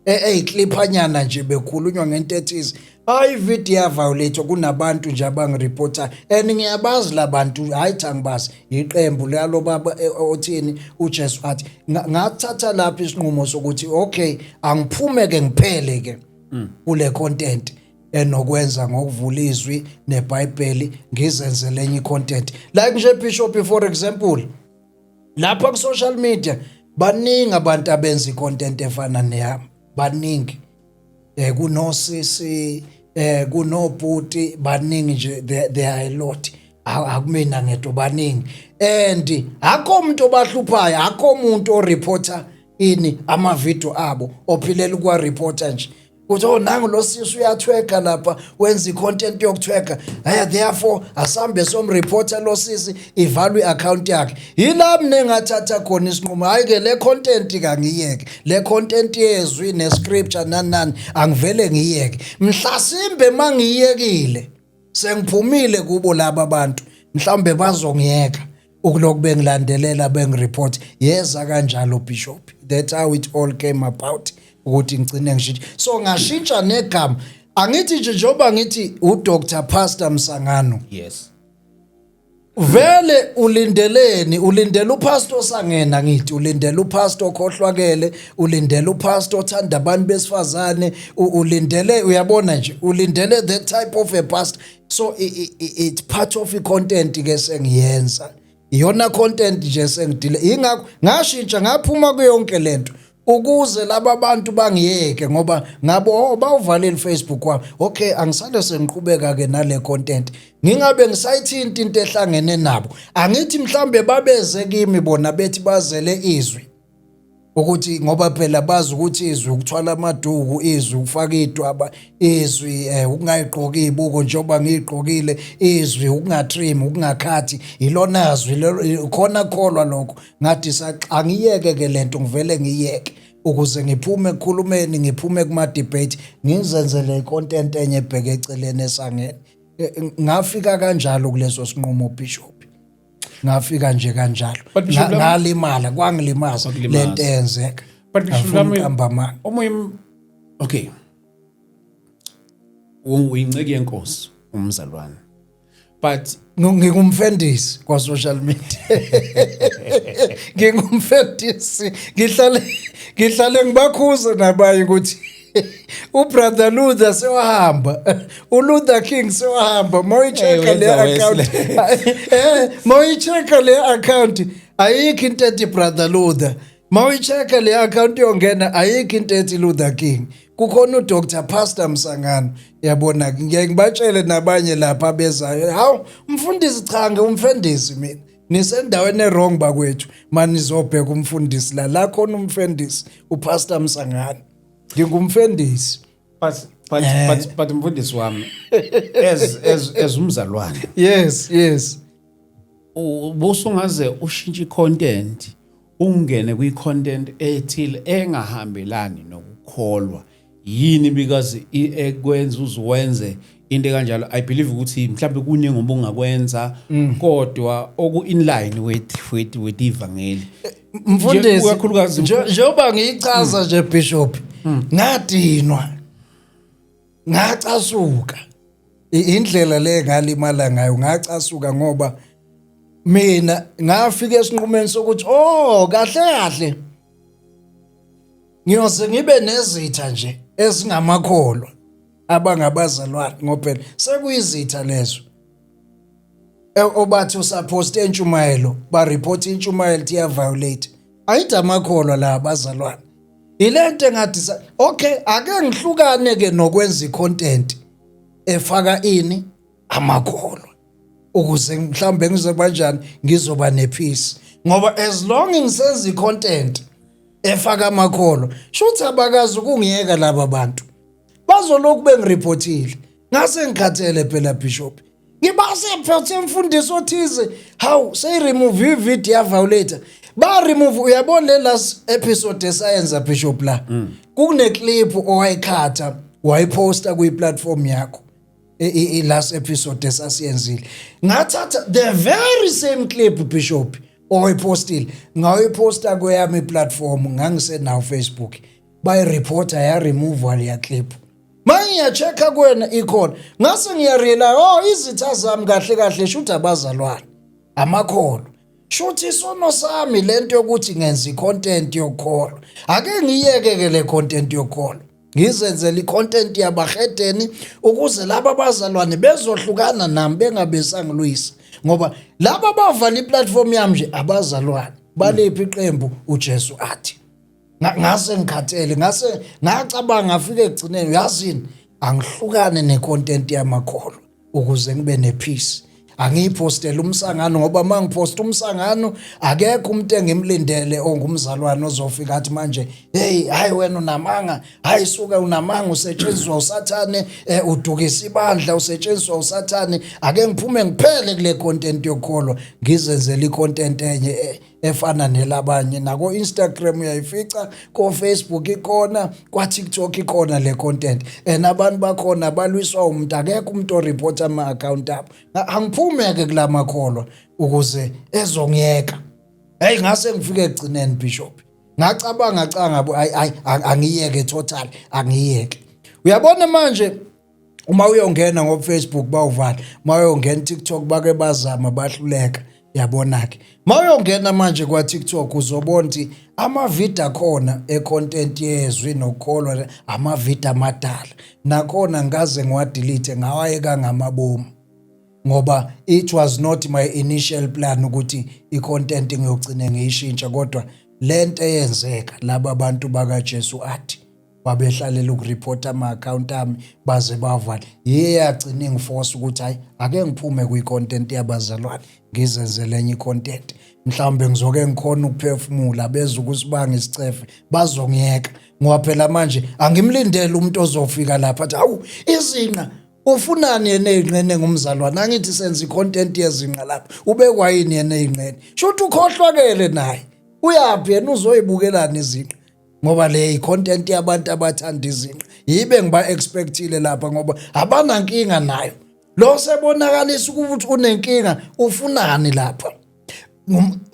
eyicliphanyana nje, bekhulunywa ngento ethize, hayi, ivideo ya violate. Kunabantu nje abangireporta and ngiyabazi labantu, hayi cha, ngibazi iqembu lalo baba othini uJesu athi. Ngathatha lapha isinqumo sokuthi okay, angiphume ke, ngiphele ke kule content enokwenza ngokuvula izwi neBhayibheli, ngizenzele enye content. Like nje Bishop, for example, lapha ku social media baningi abantu abenza icontent efana neyami, baningi. Kunosisi, kunobhuti, baningi nje, there are a lot. Akumina ngedwa, baningi, and akho umuntu obahluphayo, akho umuntu oreporta ini ama video abo, ophilela ukwa reporter nje kuthi, "Oh, nangu lo sisi uyathweka lapha, wenza icontent yokuthweka, hey, therefore asambe somreporter lo sisi, ivalwe iaccount yakhe." Yila mina engathatha khona isinqumo, hayi ke, le content kangiyeke, le content yezwi nescripture nani nani, angivele ngiyeke. Mhlasimbe mangiyekile, sengiphumile kubo laba bantu, mhlawumbe bazongiyeka ukuloku bengilandelela, bengireport. Yeza kanjalo Bishop, that's how it all came about ukuthi ngigcine ngishintsha. So ngashintsha negama, angithi nje njengoba ngithi uDr Pastor Msangano. Vele ulindeleni? Ulindele upastor osangena, ngithi ulindele upastor okhohlwakele, ulindele upastor othanda abantu besifazane, ulindele, uyabona nje, ulindele that type of a pastor. So it's part of i-content ke sengiyenza, iyona content nje sengidile. Ingakho ngashintsha, ngaphuma kuyonke lento ukuze laba bantu bangiyeke, ngoba ngabo, oh, bawuvalile Facebook wami. Okay, angisale sengiqhubeka ke nale content, ngingabe ngisayithinta into ehlangene nabo. Angithi mhlambe babeze kimi bona bethi bazele izwi, ukuthi ngoba phela bazi ukuthi izwi ukuthwala amaduku, izwi ukufaka idwaba, izwi ukungayiqoki izibuko njengoba ngiyigqokile, izwi ukungatrim, ukungakhathi, ilona zwi khona kholwa lokho. Ngathi angiyeke ke lento, ngivele ngiyeke ukuze ngiphume ekukhulumeni, ngiphume kuma debate, ngizenzele icontent enye ebheke eceleni esangene. Ngafika kanjalo kuleso sinqumo Bishop, ngafika nje kanjalo. But Bishop, Ngalimala, kwangilimaza Kwakulimaza. lento eyenzeka. But Bishop, Angifuni ukuqamba amanga. Omunye, okay, uyinceki yenkosi, umzalwane, but Ngingumfendisi kwa social media, ngingumfendisi. Ngihlale ngibakhuza nabanye ukuthi ubrother Luther sewahamba, uLuther King sewahamba. Mawuyichecka le wenza account, mawuyichecka le account, ayikho into ethi brother Luther. Mawuyichecka le account yongena, ayikho into ethi Luther King, kukhona uDr Pastor Msangano, yabona. Ngeke ngibatshele nabanye lapha bezayo, hawu mfundisi, cha, ngumfendisi mina, nisendaweni ewrong bakwethu, manizobheka umfundisi la, la khona umfendisi uPastor Msangano, ngingumfendisi. But but mfundisi wami, as umzalwane, Yes. Ubusungaze ushintshe i-content, ungene kwi-content ethile engahambelani nokukholwa yini? Because ekwenza uzuwenze into kanjalo, I believe ukuthi mhlawumbe kuningi obungakwenza kodwa oku in line with ivangeli. Mfundisi, Ikakhulukazi njengoba ngiyichaza nje Bishop, ngadinwa, ngacasuka. Indlela le ngalimala ngayo, ngacasuka ngoba mina ngafika esinqumeni sokuthi, oh, kahle kahle ngiyoze ngibe nezitha nje ezingamakholwa abangabazalwane, ngoba phela sekuyizitha lezo. Obathi usaphoste entshumayelo, ba report intshumayelo ithi violate, ayithi amakholwa la, abazalwane. Ilento engathi okay, ake ngihlukane ke nokwenza icontent efaka ini amakholwa, ukuze mhlawumbe ngizoba kanjani, ngizoba nepeace, ngoba as long ngisenza icontent efaka amakholwa, shuthi abakazi ukungiyeka laba bantu, bazolokhu bengireportile. Ngase ngikhathele phela Bishop, ngibase phethe imfundiso othize, hawu, seyiremove ivideo ya-violate, ba remove. Uyabona le last episode esayenza Bishop, la kune clip owayikhatha wayiposta kwi platform yakho. I last episode esasiyenzile, ngathatha the very same clip, Bishop, oyipostile, ngayiposta kweyami platform. Ngangisenawo Facebook, bayireporta, ya remove leya clip. Manje ngiya-checka kuwena, ikhona. Ngase ngiyarealize, oh, izitha zami kahle kahle shuthi abazalwane, amakholwa. Shuthi isono sami lento yokuthi ngenza icontent yokukholwa. Ake ngiyeke ke le content yokukholwa, ngizenzele icontent yabahedeni, ukuze laba bazalwane bezohlukana nami, bengabe sangilwisa, ngoba laba bavala iplatform yami nje abazalwane baliphi iqembu uJesu athi. Ngase ngikhathele, ngase ngacabanga, ngafika ekugcineni, uyazini, angihlukane necontent yamakholwa ukuze ngibe nepeace. Angiyipostele umsangano, ngoba uma ngiposta umsangano, akekho umuntu engimlindele ongumzalwane ozofika athi manje, "Hey, hayi, wena unamanga, hayi suka, unamanga, usetshenziswa usathane, udukisa ibandla, usetshenziswa usathane." Ake ngiphume ngiphele kule content yokukholwa, ngizenzele icontent enye efana nelabanye. Nako Instagram uyayifica, ko Facebook ikhona, kwa TikTok ikhona le content, and abantu bakhona balwiswa umuntu, akekho umuntu oreport ama account abo. Angiphume ke kulamakholwa ukuze ezongiyeka. Hey, ngase ngifike ekugcineni, Bishop, ngacabanga canga bo, ayi ayi, angiyeke total, angiyeke. Uyabona manje, uma uyongena ngo Facebook bawuvala, uma uyongena TikTok bake bazama, bahluleka. Yabona ke, mawuyongena manje kwa TikTok, uzobona ukuthi amavidiyo akhona econtent yezwi nokukholwa, amavidiyo amadala nakhona ngaze ngiwadelete, ngawayeka ngamabomu, ngoba it was not my initial plan ukuthi i-content ngiyogcine ngiyishintsha. Kodwa lento eyenzeka, laba bantu bakaJesu athi babehlalela ukureport ama-account ami baze bavale, yiye yagcina ingiforce ukuthi hayi, ake ngiphume kwi-content yabazalwane, ngizenzele enye i-content. Mhlawumbe ngizoke ngikhona ukuphefumula, beze ukusibanga isicefe, bazongiyeka, ngoba phela manje angimlindele umuntu ozofika lapha athi, "Hawu, izinqa, ufunani yena ey'nqene ngumzalwane? Angithi senza i-content yezinqa lapha, ubekwa yini yena ey'nqene?" Shuthi ukhohlwakele naye, uyaphi yena, uzoyibukelani izinqa? Ngoba le i-content yabantu abathanda izinqa, yibe ngiba-expectile lapha, ngoba abanankinga nayo. Lo sebonakalisa ukuthi unenkinga, ufunani lapha?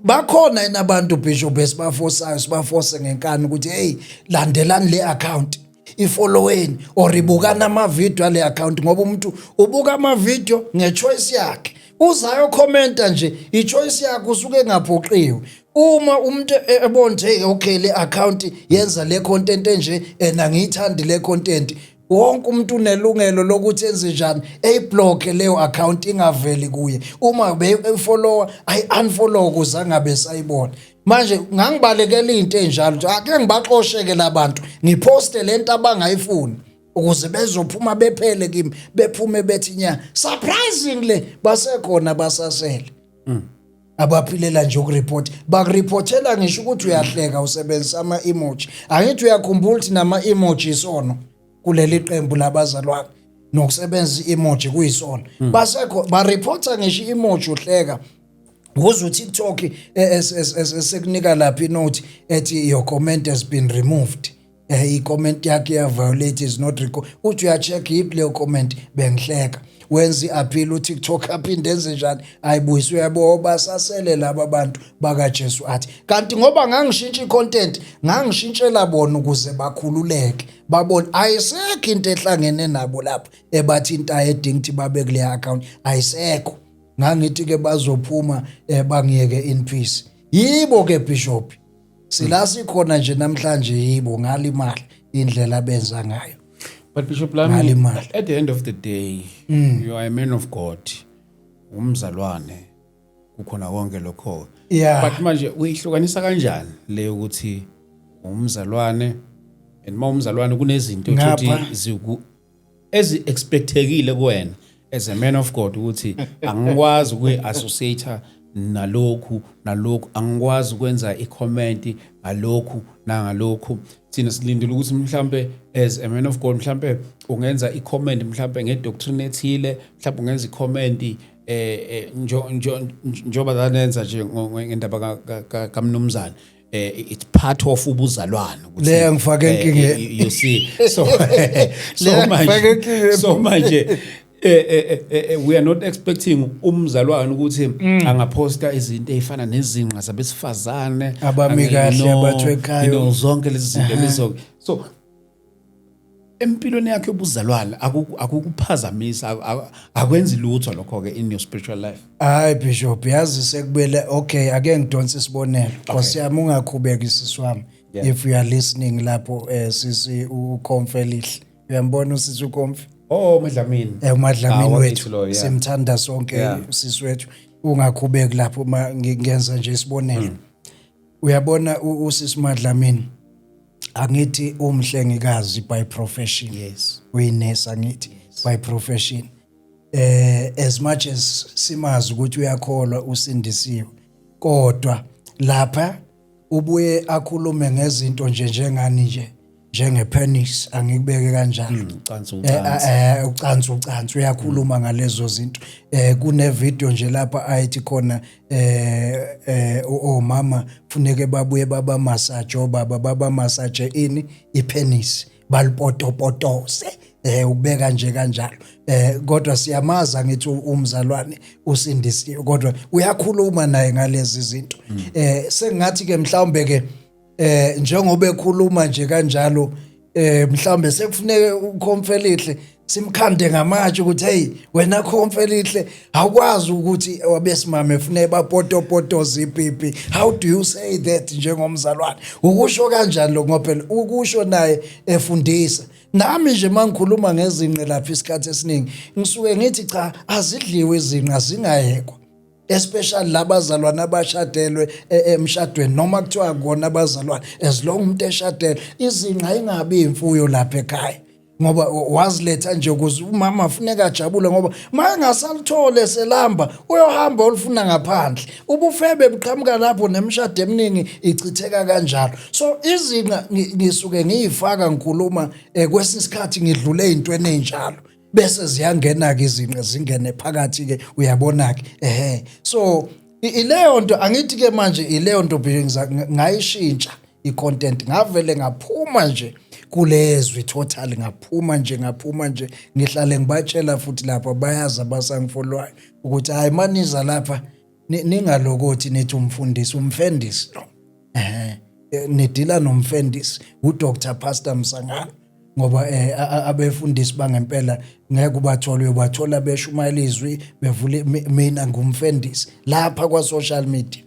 Bakhona yini abantu, Bishop, esibafosayo, sibafose ngenkani ukuthi, "Hey, landelani le account, ifolloweni or ibukana amavidiyo ale account," ngoba umuntu ubuka amavidiyo ngechoice yakhe, uzayo commenta nje, ichoice yakhe, usuke engaphoqiwe. Uma umuntu ebona ukuthi, hey, okay, le account yenza le content enje and angiyithandi le content, wonke umuntu unelungelo lokuthi enze njani? Eyiblock leyo account, ingaveli kuye. Uma befollower, ayi unfollow ukuze angabe sayibona. Manje ngangibalekela into enjalo ukuthi ake ngibaxosheke labantu, ngiposte lento abangayifuni, ukuze bezophuma bephele kimi, bephume bethi nya. Surprisingly, basekhona, basasele abaphilela nje ukureport. Bakureportela ngisho ukuthi uyahleka, usebenzisa ama-emoji. Angithi uyakhumbula ukuthi nama-emoji isono kuleli qembu labazalwane, nokusebenzisa i-emoji kuyisono. Basekho bareporta ngisho i-emoji uhleka, ukuze uTikTok esekunika lapha inote ethi, "Your comment has been removed." I-comment yakhe ya violate, is not record. Uthi uyacheck, yiphi leyo comment? Bengihleka. Wenza i-appeal uTikTok, aphinde enze njani? Ayibuyise. Uyabo, basasele laba bantu bakaJesu athi. Kanti ngoba ngangishintsha i-content, ngangishintshela bona ukuze bakhululeke, babone ayisekho into ehlangene nabo lapha ebathintayo edinga ukuthi babe kule account, ayisekho. Ngangithi ke bazophuma, bangiyeke in peace. Yibo ke, Bishop, sila sikhona nje namhlanje, yibo ngalimali indlela abenza ngayo. But Bishop Lami, Ngalimali. at the end of the day, you are a man of God. Umzalwane kukhona konke lokho. But manje uyihlukanisa kanjani le ukuthi umzalwane, and uma umzalwane kunezinto Ngapha. ukuthi ziku ezi expectekile kuwena as a man of God, ukuthi angikwazi ukuyi-associate nalokhu nalokhu, angikwazi ukwenza i-comment ngalokhu nangalokhu? Thina silindele ukuthi mhlambe as a man of God, mhlambe ungenza i-comment mhlambe ngedoctrine ethile, mhlambe ungenza i-comment njo njo njoba zanenza nje ngendaba kamnumzane, it's part of ubuzalwane ukuthi Le ngifake enkingeni. You see, so Le manje ngifake enkingeni. So manje We are not expecting umzalwane ukuthi angaposta izinto ezifana nezinqa zabesifazane. Abami kahle, abathwekayo. Zonke lezi zinto lezo. So empilweni yakhe yobuzalwane akukuphazamisa, akwenzi lutho lokho ke in your spiritual life? Hayi Bishop, yazi sekubele, okay, ake ngidonse isibonelo. Nkosi yami, ungakhubeki sisi wami. If you are listening lapho, sisi uComfelihle. Uyambona usisi uComfi? Oh, Madlamini. Umadlamini Ah, wakithi wethu. lo, yeah. Simthanda sonke sisi wethu. Ungakhubeki lapho ma ngenza nje isibonelo. Uyabona usisi Madlamini, angithi umhlengikazi by profession? Uyinesi angithi by profession. As much as simazi ukuthi uyakholwa, usindisiwe, kodwa lapha ubuye akhulume ngezinto nje njengani nje, njengepenis, angikubeke kanjalo. Ucansi, ucansi. Ucansi, ucansi, uyakhuluma ngalezo zinto. Kune video nje lapha ayithi khona omama funeke babuye baba massage, obaba baba massage ini, ipenis, balipotopotose, ubeka nje kanjalo. Kodwa siyamaza ngithi umzalwane usindisiwe, kodwa uyakhuluma naye ngalezi zinto. Sengathi ke mhlawumbe ke njengoba ekhuluma nje kanjalo, mhlawumbe sekufuneke uComfelihle simkhande ngamatshe ukuthi, "Hey wena Comfelihle, awukwazi ukuthi wabesimame efuneke bapotopotoza ipipi. How do you say that njengomzalwane? Ukusho kanjani lokho?" Ngoba phela ukusho naye efundisa. Nami nje mangikhuluma ngezinqe lapha, isikhathi esiningi ngisuke ngithi cha, azidliwe izinqa, zingayekwa, especially labazalwane abashadelwe emshadweni, noma kuthiwa kona abazalwane, as long umuntu eshadelwe, izinqa ingabi imfuyo lapha ekhaya, ngoba waziletha nje ukuze umama afuneka ajabule, ngoba mayengasalithole selamba uyohamba olufuna ngaphandle. Ubufebe buqhamuka lapho, nemishado eminingi ichitheka kanjalo. So izinqa ngisuke ngiyifaka ngikhuluma, kwesinye isikhathi ngidlule ey'ntweni ey'njalo, bese ziyangena-ke izinqa, zingene phakathi-ke, uyabona-ke. Ehe, so ileyo nto angithi-ke manje, ileyo nto ngayishintsha i-content, ngavele ngaphuma nje kulezwi total, ngaphuma nje, ngaphuma nje. Ngihlale ngibatshela futhi lapha, bayazi abasangifollowayo ukuthi hayi, maniza lapha ningalokothi nithi umfundisi, umfendisi lo. Ehe, nidila nomfendisi, uDr Pastor Msangano, ngoba abefundisi bangempela ngeke ubathole, uyobathola beshumayela izwi, bevule. Mina ngumfendisi lapha kwa social media,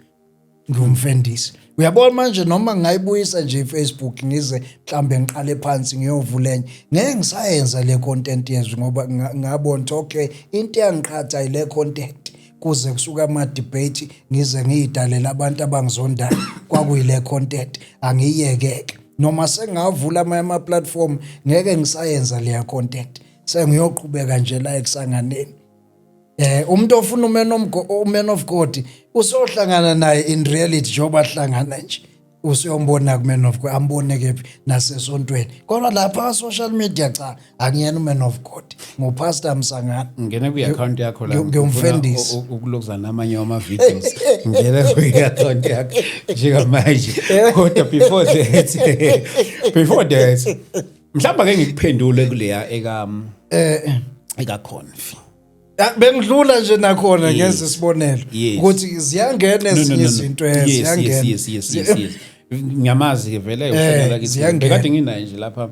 ngumfendisi, uyabona. Manje noma ngingayibuyisa nje iFacebook, ngize mhlambe ngiqale phansi ngiyovula enye, ngeke ngisayenza le content yezwi, ngoba ngabona ukuthi okay, into eyangiqhatha ile content kuze kusuka ama debate, ngize ngiyidalela abantu abangizondayo, kwakuyile content. Angiyekeke noma sengavula amanye ama platform, ngeke ngisayenza leya content, sengiyoqhubeka nje la ekusanganeni. Umuntu ofuna uman of God usohlangana naye in reality, njengoba hlangana nje, usuyombona ku man of God, ambone kephi, nasesontweni. Kodwa lapha social media, cha, akuyena uman of God, nguPastor Msangano. Ngena kwi-account yakho la. Ngiyumfendisi. Ngifuna ukulokuzana namanye wama-videos. Ngena kwi-account yakho njengamanje, kodwa before that mhlawumbe ake ngikuphendule kuleya eka-confi. Ah, bengidlula nje nakhona ngenza isibonelo ukuthi ziyangena No, no, ezinye no, no. izinto, ziyangena. Yes, ngiyamazi ke vele uhlala kithi. Ziyangena. Bekade nginaye nje lapha,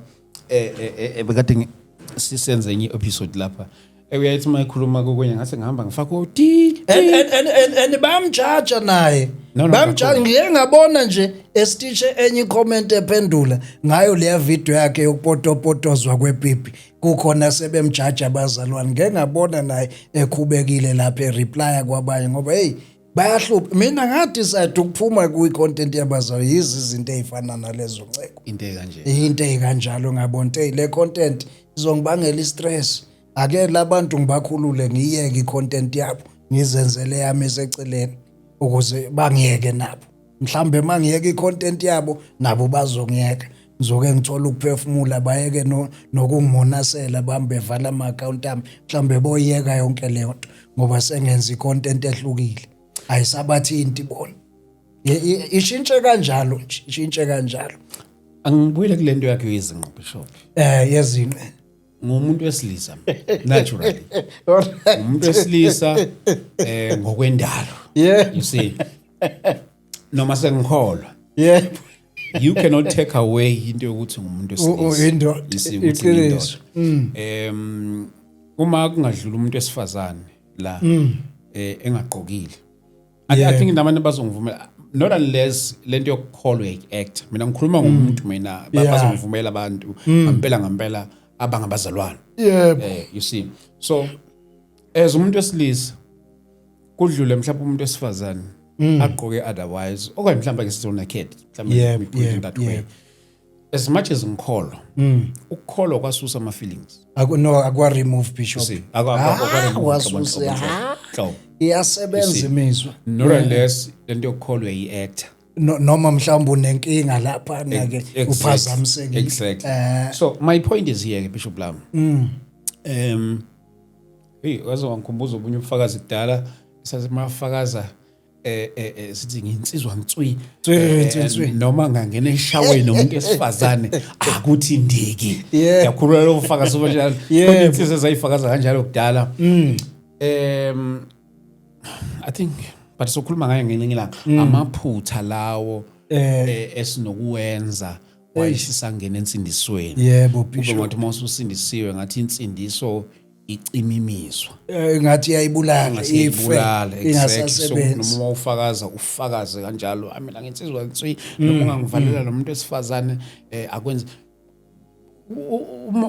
bekade sisenze enye episode lapha. Uyayithi uma ekhuluma kokunye ngase ngihamba ngifaka u ti. And bayamjaja naye. No, Bayamjaja. kakhulu. Ngiye ngabona nje esititshe enye icomment ephendula ngayo leya video yakhe yokupotopotozwa kwepipi, kukhona sebemjaja abazalwane. Ngeke ngabona naye ekhubekile lapha ereplya kwabanye, ngoba hey, bayahlupha. Mina ngadecide ukuphuma kwi-content yabazalwane, yizi izinto ey'fana nalezo, nceko. Into ekanje. Into ey'kanjalo, ngabona ukuthi hey, le content izongibangela i-stress, ake labantu ngibakhulule, ngiyeke i-content yabo, ngizenzele yami eseceleni ukuze bangiyeke nabo. Mhlambe mangiyeka i-content yabo, nabo bazongiyeka, ngizoke ngithola ukuphefumula, bayeke nokungimonasela, bambe bevala ama-account ami, mhlambe boyeka yonke leyo nto, ngoba sengenza i-content ehlukile, ayisabathinti bona. Ishintshe kanjalo nje, ishintshe kanjalo. Angibuyele kule nto yakhe yezinqo, Bishop. Yezinqe. Ngumuntu wesilisa naturally, umuntu wesilisa ngokwendalo. You see, noma sengikholwa, you cannot take away into yokuthi ngumuntu wesilisa. Indoda. You see, ukuthi Iqiniso. ngiyindoda. Uma kungadlula umuntu wesifazane la engagqokile, I think nabantu bazongivumela, not unless lento yokukholwa act. Mina ngikhuluma ngomuntu mina, bazongivumela abantu ngempela ngempela abangabazalwane. You see, so as umuntu wesilisa kudlule mhlawumbe umuntu wesifazane agqoke otherwise, okanye mhlawumbe ke sithi naked mhlawumbe, we put it in that way. As much as ngikholwa, ukukholwa kwasusa ama feelings. Aku no akwa remove, Bishop. See, Ah, akwa wasusa. Ah, hlobo. Iyasebenza see. imizwa. Not unless lento yokukholwa yi-actor. No, noma mhlawumbe unenkinga lapha na ke, uphazamisekile. Exactly. So my point is here, Bishop lam, hey, waze wangikhumbuza obunye ubufakazi kudala sasimafakaza, sithi nginsizwa nswi. Tswi, nswi, nswi. Noma ngangena eshaweni nomuntu esifazane akuthi ndiki. Yakhulula lo bufakazi obunjalo. Khona insizwa ezayifakaza kanjalo kudala. I think, but sokhuluma ngayo ngelinye ilanga, amaphutha lawo esinokuwenza wayesisangena ensindisweni. Kube Bishop. ngathi uma ususindisiwe, ngathi insindiso icima imizwa. Ngathi iyayibulala. Ngathi Ife. iyayibulala, exactly. So Ingasasebenzi. noma ufakaza, ufakaze kanjalo, "Ah, mina nginsizwa nswi, noma ungangivalela nomuntu wesifazane akwenzi."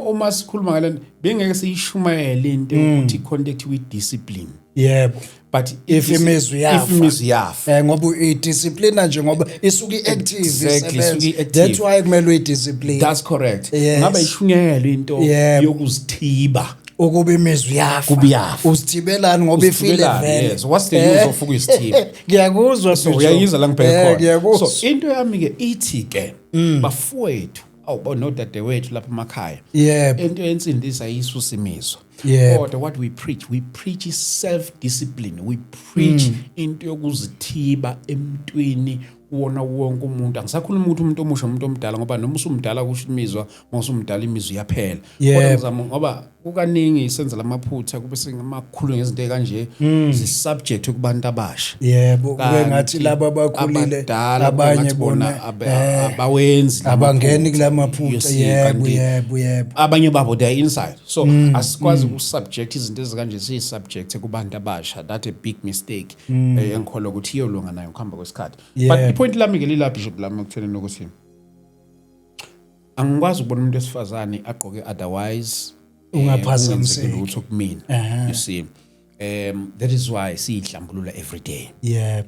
Uma sikhuluma ngale, bengeke siyishumayele into ukuthi contact with discipline, but If imizwa iyafa. If imizwa iyafa. Ngoba uyidisciplina nje, ngoba isuke i-active. Exactly, Isebenza. isuke i-active. That's why kumele uyidiscipline. That's correct. Ngabe ishunyayelwe into yokuzithiba. Ukuba imizwa iyafa. Kuba iyafa. Uzithibelani ngoba ifile Uzithibelani, vele? yes. What's the use of ukuzithiba? Ngiyakuzwa, So Bishop. uyayizwa la ngibheke khona? Ngiyakuzwa. So into yami ke ithi ke, bafowethu, awu nodadewethu lapha emakhaya, into yensindiso ayisusa imizwa. Kodwa what we preach, we preach self discipline, we preach into yokuzithiba emntwini kuwona wonke umuntu. Angisakhuluma ukuthi umuntu omusha, umuntu omdala, ngoba noma usumdala kusho imizwa, uma usumdala imizwa iyaphela. Kodwa ngizama, ngoba kukaningi senza lamaphutha, kube sengamakhulu ngezinto ekanje zi-subject kubantu abasha. Yebo, kube Kanti ngathi laba abakhulile abadala abanye kungathi bona bona abawenzi abangeni lamaphutha. kulamaphutha. You see, kanti abanye babo they are inside, so asikwazi ukusubject izinto ezikanje, siyi-subject kubantu abasha. That a big mistake, engikholwa ukuthi iyolunga nayo ngokuhamba kwesikhathi. But ipoint lami-ke lila, Bishop lami, ekuthenini ukuthi angikwazi ukubona umuntu wesifazane agqoke otherwise, Ungaphazamiseki. kungenzeki lutho kumina. You see, that is why siyihlambulula every day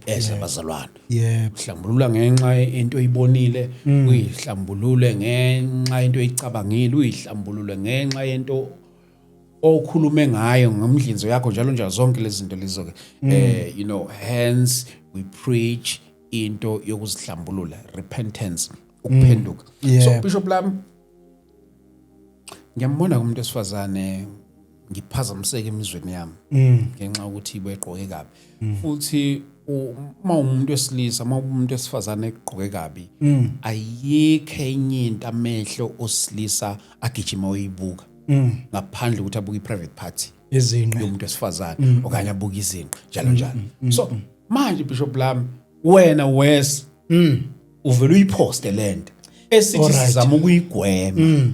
as abazalwane. Uhlambulula ngenxa into oyibonile, uyihlambulule ngenxa into oyicabangile, uyihlambulule ngenxa yento okhulume ngayo ngomdlinzo yakho, njalo njalo, zonke lezi zinto lezo ke. Hence we preach into yokuzihlambulula, repentance, ukuphenduka. So Bishop lam, ngiyambona umuntu wesifazane, ngiphazamiseke emizweni yami ngenxa yokuthi ibegqoke kabi. Futhi uma umuntu wesilisa, uma umuntu wesifazane egqoke kabi, ayikho enye into amehlo osilisa agijima oyibuka ngaphandle ukuthi abuke i-private party Izinqe. yomuntu wesifazane, okanye abuke izinqa, njalo njalo. So manje, Bishop lami, wena wes uvela uyiposte lento esithi sizama ukuyigwema.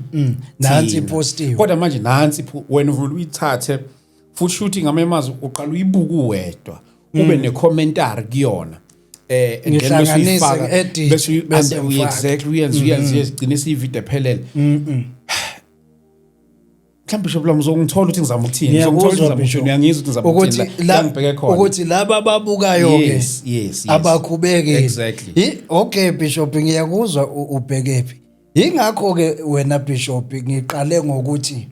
Nansi Thina. ipostiwe. Kodwa manje nansi wena uvela uyithathe futhi shuthi ngamemazi uqala uyibuka uwedwa, ube necommentary kuyona, and then bese Ngihlanganise, uyifaka, ngi-edit, bese bese ngifake. Exactly, uyenze igcine siyivideo ephelele. Mhlawumbe, Bishop lami, uzongithola ukuthi ngizama ukuthini, uzongithola ukuthi Ngiyakuzwa, ngizama ukuthini. Bishop. Uyangizwa ukuthi ngizama Ukuthi ukuthini la ngibheke khona? Ukuthi laba ababukayo ke Yes. abakhubekile. Okay Bishop, ngiyakuzwa ubhekephi. Ingakho ke wena Bishop ngiqale ngokuthi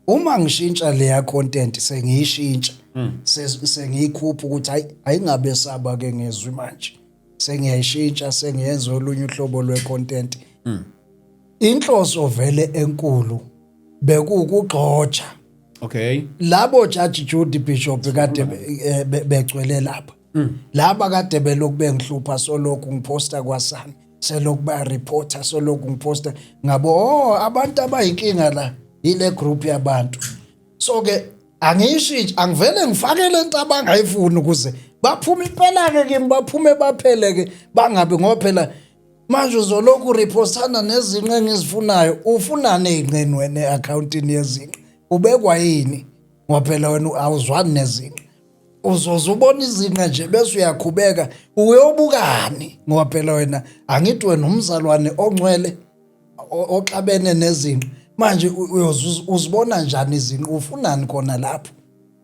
uma ngishintsha leya content, sengiyishintsha, sengiyikhupha ukuthi hayi, ayingabe saba ke ngezwi, manje sengiyayishintsha, sengiyenza olunye uhlobo lwe-content. Inhloso vele enkulu bekuwukugxotsha labo Judge Judy, Bishop, kade begcwele lapha, laba kade belokhu bengihlupha, solokhu ngiposta kwasani, selokhu ba reporter, solokhu ngiposta ngabo, oh, abantu abayinkinga la. Ile group yabantu. So ke angiyishintshi, angivele ngifake lento abangayifuni ukuze baphume impela ke kimi, baphume baphele ke, bangabe, ngoba phela manje uzolokhu urepostana nezinqe engizifunayo. Ufunani ey'nqeni wena e-akhawuntini yezinqe? Ubekwa yini? Ngoba phela wena awuzwani nezinqe. Uzoze ubona izinqe nje bese uyakhubeka, uyobukani? Ngoba phela wena, angithi wena umzalwane ongcwele oxabene nezinqe, manje uzibona njani izinqe? Ufunani khona lapho?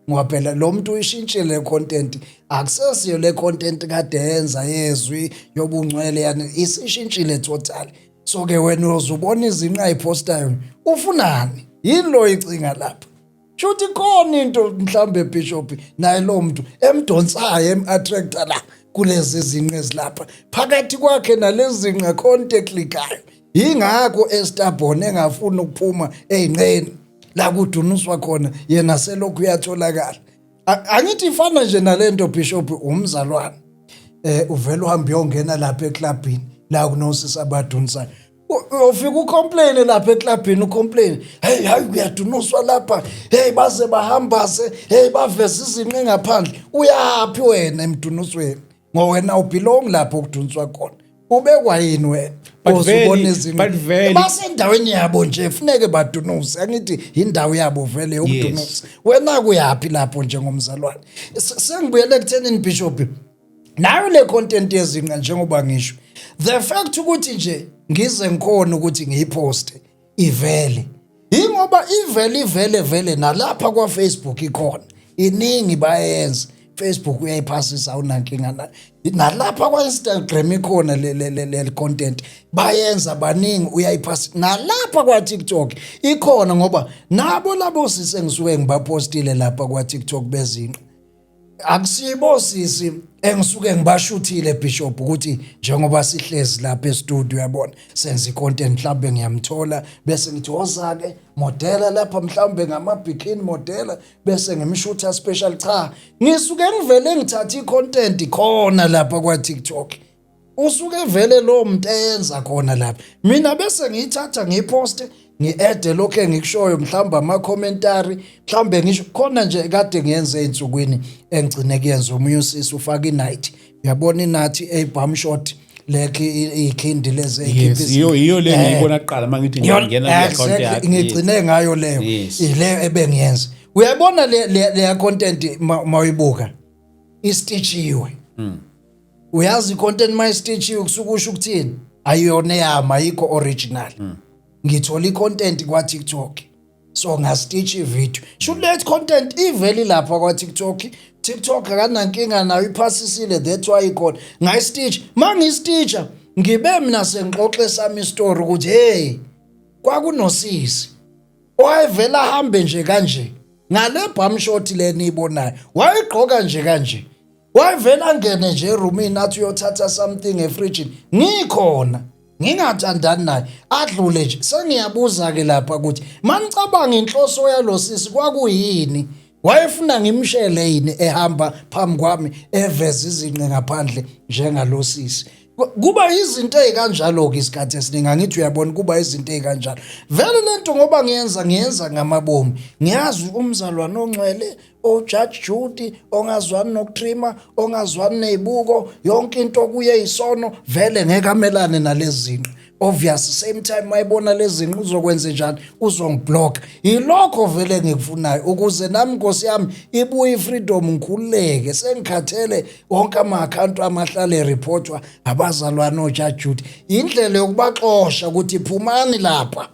Ngoba phela lo muntu uyishintshile le content, akusesiyo le content kade yenza yezwi yobungcwele, yani isishintshile total. So ke wena uzobona izinqa ayiphostayo, ufunani? Yini lo icinga lapha? Shuthi khona into mhlambe, Bishop, naye lo muntu emdonsayo, em-attracta la kulezi zinqe ezilapha phakathi kwakhe nalezi zinqe, khona into eklikayo. Yingakho estubborn, engafuni ukuphuma ey'nqeni la kudunuswa khona, yena selokhu uyatholakala. Angithi ifana nje nalento, Bishop, umzalwane uvela uhambe uyongena lapha eklabhini la kunosisi abadunisayo. Uyofika ucomplain lapha eklabhini, ucomplain, "Hey, hayi, kuyadunuswa lapha, hey, baze bahambase, hey, baveza izinqe ngaphandle." Uyaphi wena emdunusweni? Ngoba wena awubelong lapho okuduniswa khona. Ubekwa yini wena? But Uzubona izinqe. but vele- Basendaweni yabo nje, funeke badunuse, angithi indawo yabo vele yokudunusa. Wena kuyaphi lapho njengomzalwane? Sengibuyele ekuthenini, Bishop, nayo le content yezinqa, njengoba ngisho, the fact ukuthi nje ngize ngikhona ukuthi ngiyiposte ivele, ingoba ivele ivele vele nalapha kwa Facebook ikhona, iningi bayenza. Facebook uyayiphasisa, awunankinga nayo. Nalapha kwa Instagram ikhona le content, bayenza baningi, uyayiphasisa. Nalapha kwa TikTok ikhona, ngoba nabo labo sisi engisuke ngibapostile lapha kwa TikTok bezinqa, akusibo sisi engisuke ngibashuthile, Bishop, ukuthi njengoba sihlezi lapha e-studio, uyabona, senza i-content, mhlawumbe ngiyamthola bese ngithi, "Woza ke, modela lapha," mhlawumbe ngama-bikini modela, bese ngimshutha special. Cha, ngisuke ngivele ngithathe i-content khona lapha kwa-TikTok, usuke vele lo muntu eyenza khona lapha, mina bese ngiyithatha ngiyiposte, ngi-adde lokho engikushoyo, mhlawumbe ama-commentary, mhlawumbe ngisho khona nje kade ngiyenze ey'nsukwini engigcine kuyenza. Omunye usisi ufaka i-night, uyabona, i-night eyi-bum short, like iy'khindi lezi ey'khipha. Yes, iyo le ngiyibona kuqala mangithi ngiyangena kwi-account yakhe. Ngigcine ngayo leyo. Ile ebengiyenza, uyabona, le leya content mawuyibuka istitchiwe. Uyazi, i-content mayistitchiwe kusuke usho ukuthini? Ayiyona eyami, ayikho original. Ngithola i-content kwa TikTok, so ngastitch ivideo. Should let content iveli lapha kwa TikTok, TikTok akanankinga nayo, iphasisile, that's why ikhona. Ngayistitch, mangistitcha ngibe mina sengixoxe sami istory ukuthi, hey, kwakunosisi owayevela ahambe nje kanje ngale bum short le niyibonayo, wayegqoka nje kanje, wayevela angene nje erumini athi uyothatha something efrijini, ngikhona ngingathandani naye, adlule nje. Sengiyabuza ke lapha ukuthi manicabanga inhloso yalo sisi kwakuyini? Wayefuna ngimshele yini ehamba phambi kwami eveza izinqe ngaphandle njengalo sisi? Kuba izinto ey'kanjalo-ke isikhathi esiningi, angithi uyabona, kuba izinto ey'kanjalo vele lento, ngoba ngiyenza ngamabomi. Ngiyazi umzalwane ongcwele oJudge Judy ongazwani nokutrima, ongazwani nezibuko, yonke into kuye isono, vele ngeke amelane nalezi zinto. Obvious, same time mayibona lezi zinto uzokwenza njani? Uzongiblock. Yilokho vele ngikufunayo, ukuze nami, Nkosi yami, ibuye ifreedom, ngikhululeke. Sengikhathele wonke ama-account amahlale reportwa abazalwane oJudge Judy. Indlela yokubaxosha ukuthi phumani lapha,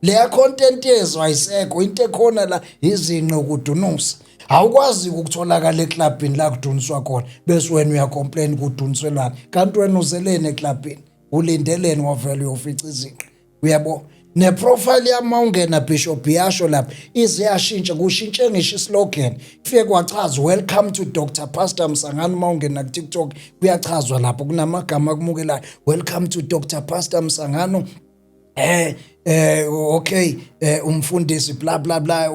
leya content yezwa ayisekho. Into ekhona la izinqe, ukudunusa. Awukwazi ukutholakala eklabhini la kuduniswa khona bese wena uyacomplain kuduniselwana, kanti wena uzeleni eklabhini? Ulindeleni? Wavele uyofica izinqe, uyabo. Neprofile yami mawungena, Bishop, yasho lapha ize yashintsha, kushintshe ngisho islogan, kufike kwachazwa, "Welcome to Dr Pastor Msangano." Mawungena ku TikTok kuyachazwa lapho, kunamagama akumukelayo, "Welcome to Dr Pastor Msangano," okay, umfundisi bla bla bla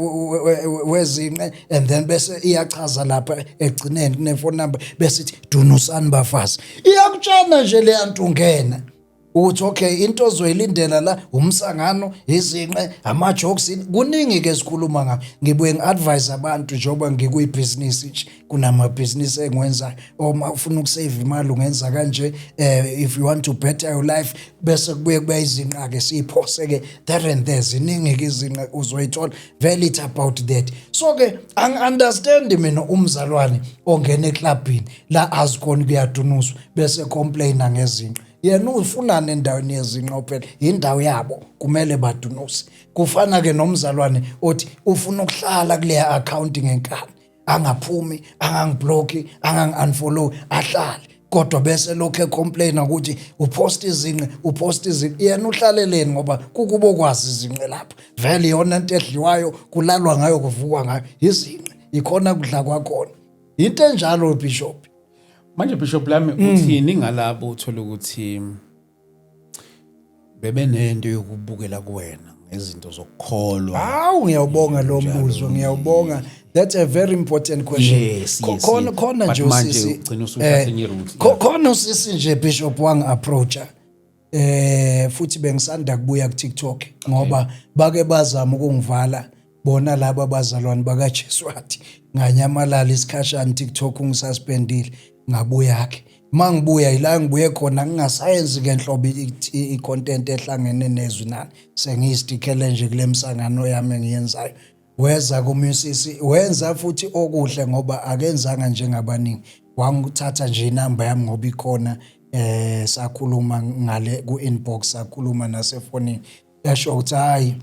wezinqe, and then bese iyachaza lapha egcineni kune phone number, bese ithi, "Dunusani bafazi." Iyakutshana nje le yanto, ungena. Ukuthi okay, into ozoyilindela la umsangano, izinqe, ama jokes, kuningi ke sikhuluma ngakho. Ngibuye ngi-advise abantu njengoba ngikuyibhizinisi nje, kunamabhizinisi engiwenzayo. Uma ufuna ukusave imali ungenza kanje, if you want to better your life, bese kubuye kube izinqa ke siyiphose ke there and there. Ziningi ke izinqa uzoyithola vele, it's about that. So ke angi-understand mina umzalwane ongena eklabhini la azikhona kuyadunuswa bese complaina ngezinqa. Yena ufunani endaweni yezinqa? Phela indawo yabo, kumele badunuse. Kufana ke nomzalwane othi ufuna ukuhlala kuleya account ngenkani, angaphumi, angangiblock, angangi-unfollow, ahlale, kodwa bese lokhu ecomplaina ukuthi upost izinqe, upost izinqe. Yena uhlaleleni? Ngoba kukubo kwazi izinqe lapha vele, iyona into edliwayo, kulalwa ngayo, kuvukwa ngayo, izinqe ikhona kudla kwakhona, into enjalo, Bishop. Manje Bishop lami, uthini ngalabo uthola ukuthi bebenento yokubukela kuwena ngezinto zokukholwa? Hawu, ngiyawubonga lo mbuzo, ngiyawubonga. That's a very important question. Khona khona But nje manje usisi ugcina usuthatha enye route. Khona usisi nje, Bishop, wangi approacha futhi bengisanda kubuya ku TikTok, ngoba bake bazama ukungivala bona laba bazalwane bakaJesu, wathi nganyamalala isikhashana, TikTok ungisuspendile, ngabuya ke. Mangibuya ila ngibuye khona ngingasayenzi ke nhlobo i-content ehlangene nezwi nani, sengiyistikele nje kule msangano yami engiyenzayo. Weza kumusisi, wenza futhi okuhle ngoba akenzanga njengabaningi, wangithatha nje inamba yami ngoba ikhona, sakhuluma ngale ku inbox, sakhuluma nasefonini, esho ukuthi hayi,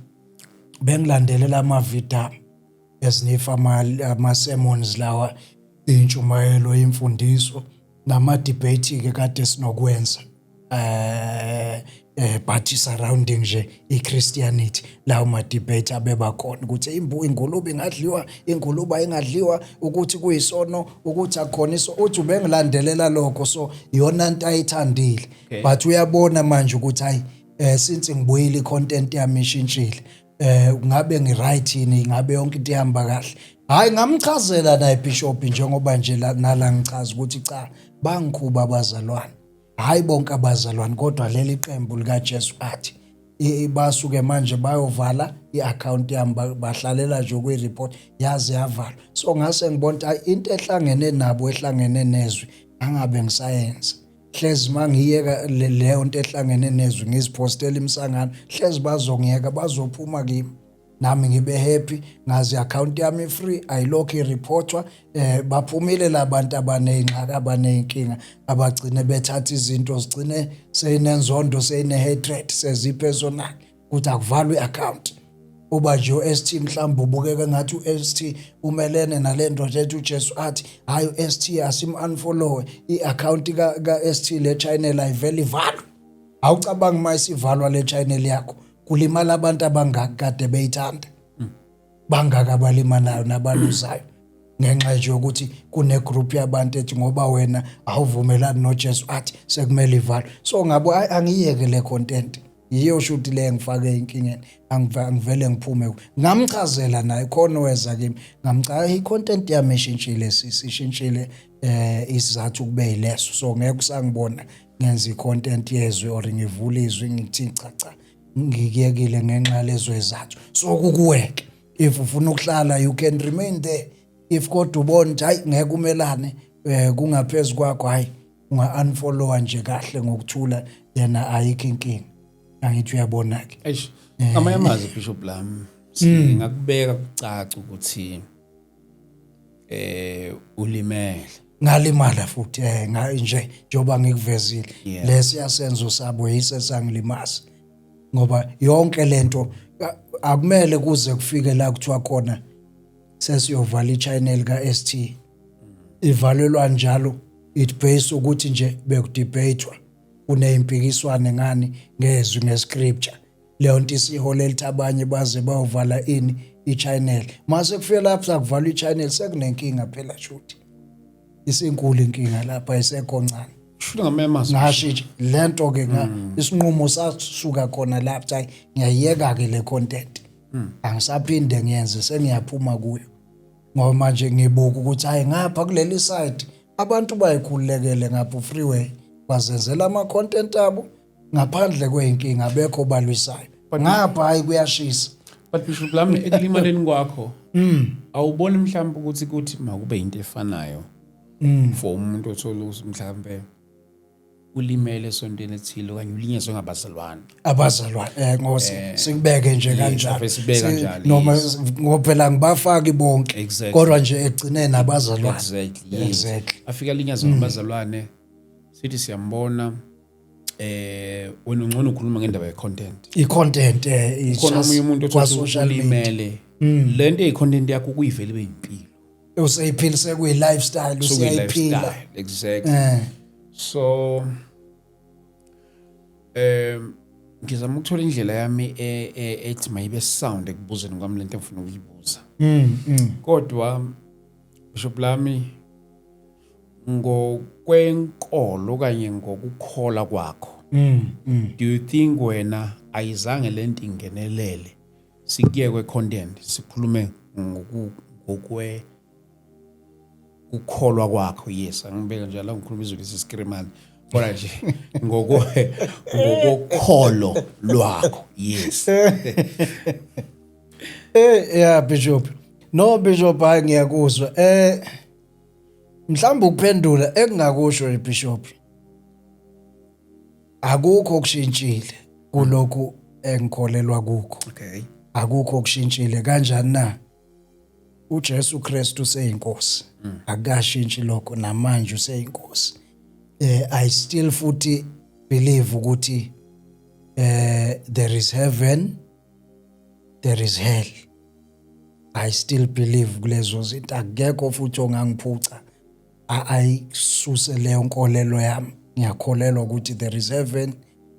bengilandelela ama-video ezinifa ama-sermons lawa, intshumayelo, imfundiso nama-debate ke kade sinokwenza, but surrounding nje iChristianity, lawo ma debate abeba khona ukuthi ingulube ingadliwa, ingulube ayingadliwa, ukuthi kuyisono, ukuthi akukhona iso. Uthi ubengilandelela lokho, so iyona nto ayithandile. But uyabona manje ukuthi hayi, since ngibuyile icontent yami ishintshile, ngabe ngi-right yini? Ngabe yonke into ihamba kahle? Hayi, ngamchazela naye Bishop, njengoba nje nala ngichaza ukuthi cha, bangikhuba abazalwane, hayi bonke abazalwane, kodwa leli qembu likaJesu athi basuke manje bayovala i-account yami, bahlalela nje ukuyi-report yaze yavalwa. So ngase ngibona ukuthi hayi, into ehlangene nabo, ehlangene nezwi, angabe ngisayenza. Hlezi mangiyeka leyo nto ehlangene nezwi, ngizipostela imisangano, hlezi bazongiyeka, bazophuma kimi, nami ngibe happy, ngazi i-account yami free, ayilokhu ireportwa. Baphumile labantu abaneyingxaki, abaneyinkinga, abagcine bethatha izinto zigcine seyinenzondo, seyine hatred, sezipersonal, ukuthi akuvalwe i-account. Uba nje u-ST mhlawumbe ubukeka ngathi u-ST umelene nale ndoda ethi uJesu athi, hayi, u-ST asim-unfollowe, i-account ka-ST, le channel ayivele ivalwe. Awucabangi uma isivalwa le channel yakho, kulimala abantu abangaki kade beyithanda, bangaka abalimalayo nabaluzayo ngenxa nje yokuthi kune-group yabantu ethi ngoba wena awuvumelani noJesu athi sekumele ivalwe. So ngabo hayi, angiyeke le content, yiyo shuthi le ngifake enkingeni, angivele ngiphume. Ngamchazela naye khona weza kimi, ngamcha i-content yami ishintshile, sishintshile, isizathu kube yileso, so ngeke usangibona ngenza i-content yezwi or ngivule izwi ngithi cha cha, ngikuyekile ngenxa lezo izathu. So kukuweke, if ufuna ukuhlala you can remain there. If kodwa ubona ukuthi hayi, ngeke umelane, kungaphezulu kwakho, hayi, unga unfollowa nje kahle ngokuthula, yena ayikho inkinga, angithi uyabona ke? Eish, ngamanye amazwi, Bishop lami, singakubeka kucaca ukuthi ulimele. Ngalimala futhi nje njengoba ngikuvezile, lesi yasenzo sabo yise sangilimaza, ngoba yonke lento akumele kuze kufike la kuthiwa khona sesiyovala i-channel ka-ST. Ivalelwa njalo it base ukuthi nje bekudebatwa, kuneyimpikiswane ngani, ngezwi, ngescripture. Leyo nto isiholela ukuthi abanye baze bayovala ini, i-channel. Mase kufika lapho sakuvalwa i-channel, sekunenkinga phela, shuthi isinkulu inkinga lapha, ayisekho ncane. Shuthi ngamanye amazwi Ngasho lento ke nga isinqumo sasuka khona lapha, hayi, ngiyayiyeka ke le content, angisaphinde ngiyenze, sengiyaphuma kuyo, ngoba manje ngibuka ukuthi hayi, ngapha kuleli side abantu bayikhululekele ngapha, freeway, bazenzela ama content abo. Ngaphandle kweyinkinga, abekho balwisayo ngapha. Hayi, kuyashisa. But Bishop lami, ekulimaleni kwakho, awuboni mhlawumbe ukuthi kuthi makube into efanayo for umuntu othola ukuthi mhlawumbe ulimele esontweni ethile okanye ulinyazwe ngabazalwane? Abazalwane, ngoba sikubeke nje kanjalo. Ave sibeke kanjalo, Noma ngoba phela ngibafaki bonke, kodwa nje egcineni abazalwane. Exactly, yes. Afika linyazwe ngabazalwane, sithi siyambona, wena ungcono ukhuluma ngendaba ye-content. I-content Khona omunye umuntu kwa othola social media. ulimele, lento eyi-content yakho kuyivele ibe impilo. Useyiphila, sekuyi-lifestyle, useyayiphila. Sekuyi-lifestyle, exactly. So ngizama ukuthola indlela yami ethi mayibe sound ekubuzeni kwami lento engifuna ukuyibuza. Kodwa Bishop lami, ngokwenkolo okanye ngokukholwa kwakho, do you think wena ayizange lento ingenelele, sikuyekwe content, sikhulume ngokwe kukholwa kwakho? Yes, angibeke njalo, ngikhuluma izwi lesiskrimani, kodwa nje ngokokholo lwakho, yes. Yeah, Bishop. No, Bishop, hayi, ngiyakuzwa. Mhlawumbe ukuphendula engingakusho nje, Bishop. Akukho okushintshile kulokhu engikholelwa kukho. Akukho okushintshile kanjani na? uJesu Kristu useyinkosi. Akashintshi lokho, namanje useyinkosi. I still futhi believe ukuthi there is heaven, there is hell. I still believe kulezo zinto. Akekho futhi ongangiphuca ayisuse leyo nkolelo yami. Ngiyakholelwa ukuthi there is heaven,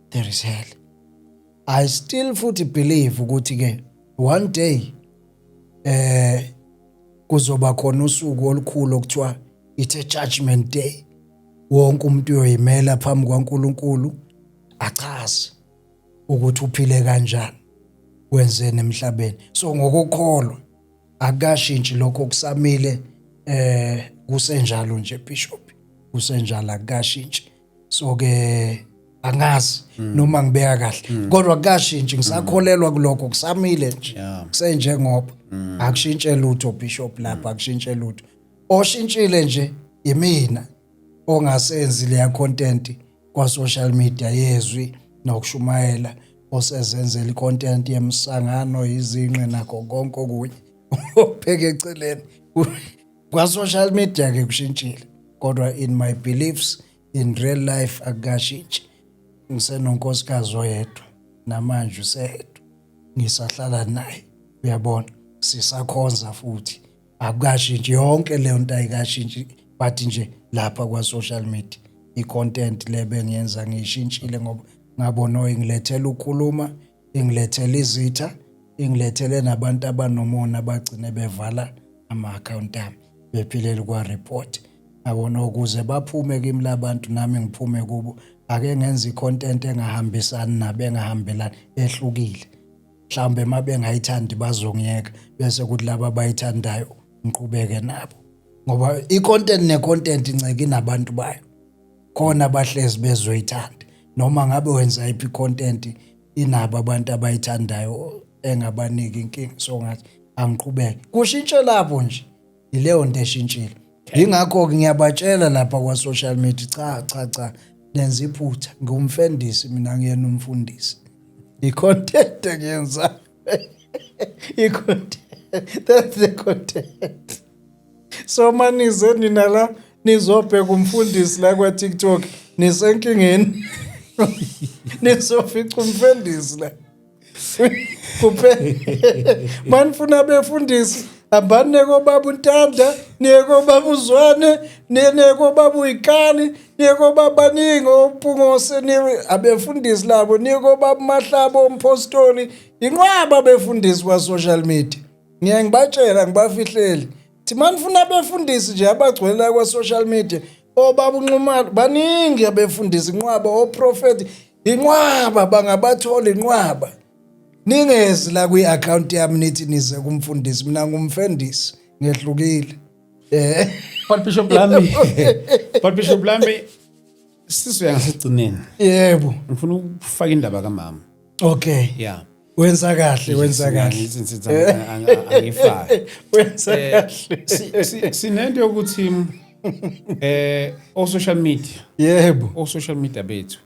there is hell. I still futhi believe ukuthi ke one day kuzoba khona usuku olukhulu okuthiwa it's a judgment day. Wonke umuntu uyoyimela phambi kwaNkuluNkulu, achaze ukuthi uphile kanjani, wenzeni emhlabeni. So ngokukholwa akashintshi lokho, kusamile, kusenjalo nje, Bishop, kusenjalo, akashintshi. So ke angazi noma ngibeka kahle, kodwa akashintshi, ngisakholelwa kulokho, kusamile nje. Kusenjengoba akushintshe lutho, Bishop, lapha akushintshe lutho. Oshintshile nje imina ongasenzi leya content kwa social media yezwi nokushumayela, osezenzela icontent yemsangano, izinqe nakho konke okunye obheke eceleni kwa social media ke kushintshile. Kodwa in my beliefs, in real life, akukashintshi. Ngisenonkosikazi oyedwa namanje, useyedwa, ngisahlala naye, uyabona, sisakhonza futhi, akukashintshi. Yonke leyo nto ayikashintshi, but nje lapha kwa social media i-content le bengiyenza ngiyishintshile, ngoba ngabona ingilethela ukukhuluma, ingilethela izitha, ingilethele nabantu abanomona, bagcine bevala ama-account ami, bephilela kwa-report. Yabona, ukuze baphume kimi labantu, nami ngiphume kubo, ake ngenze i-content engahambisani nabo, engahambelani, ehlukile. Mhlawumbe uma bengayithandi bazongiyeka, bese kuthi laba abayithandayo ngiqhubeke nabo, ngoba i-content ne-content inceke inabantu bayo khona abahlezi bezoyithanda. Noma ngabe wenza iphi i-content, inabo abantu abayithandayo engabaniki inkinga. So ngathi angiqhubeke, kushintshe lapho nje, ileyo nto eshintshile. Yingakho-ke ngiyabatshela lapha kwa-social media, cha cha cha, nenza iphutha, ngumfendisi mina, ngiyena umfundisi. I-content engiyenza, i-content, that's the content. So manize nina la nizobheka umfundisi la kwa-TikTok, nisenkingeni, nizofica umfendisi la kuphela. Manifuna befundisi, hambani niye kobaba uNtanda, niye kobaba uZwane, niye kobaba uYikali, niye kobaba baningi oPungose, niye abefundisi labo, niye kobaba uMahlabo umpostoli, inqwaba abefundisi kwa-social media. Ngiye ngibatshela, ngibafihleli, thi manifuna abefundisi nje abagcwele la kwa-social media, obaba uNxumalo, baningi abefundisi, inqwaba, oprofeti, inqwaba, bangabathola inqwaba. Ningezi la kwi-account yami nithi nize kumfundisi, mina ngumfendisi, ngehlukile. But Bishop lami, Sisuya ngasigcineni. Ngifuna ukufaka indaba kamama. Okay. Wenza kahle, wenza kahle. Ngithi angifaki. Wenza kahle. Sinento yokuthi o social media, o social media bethu.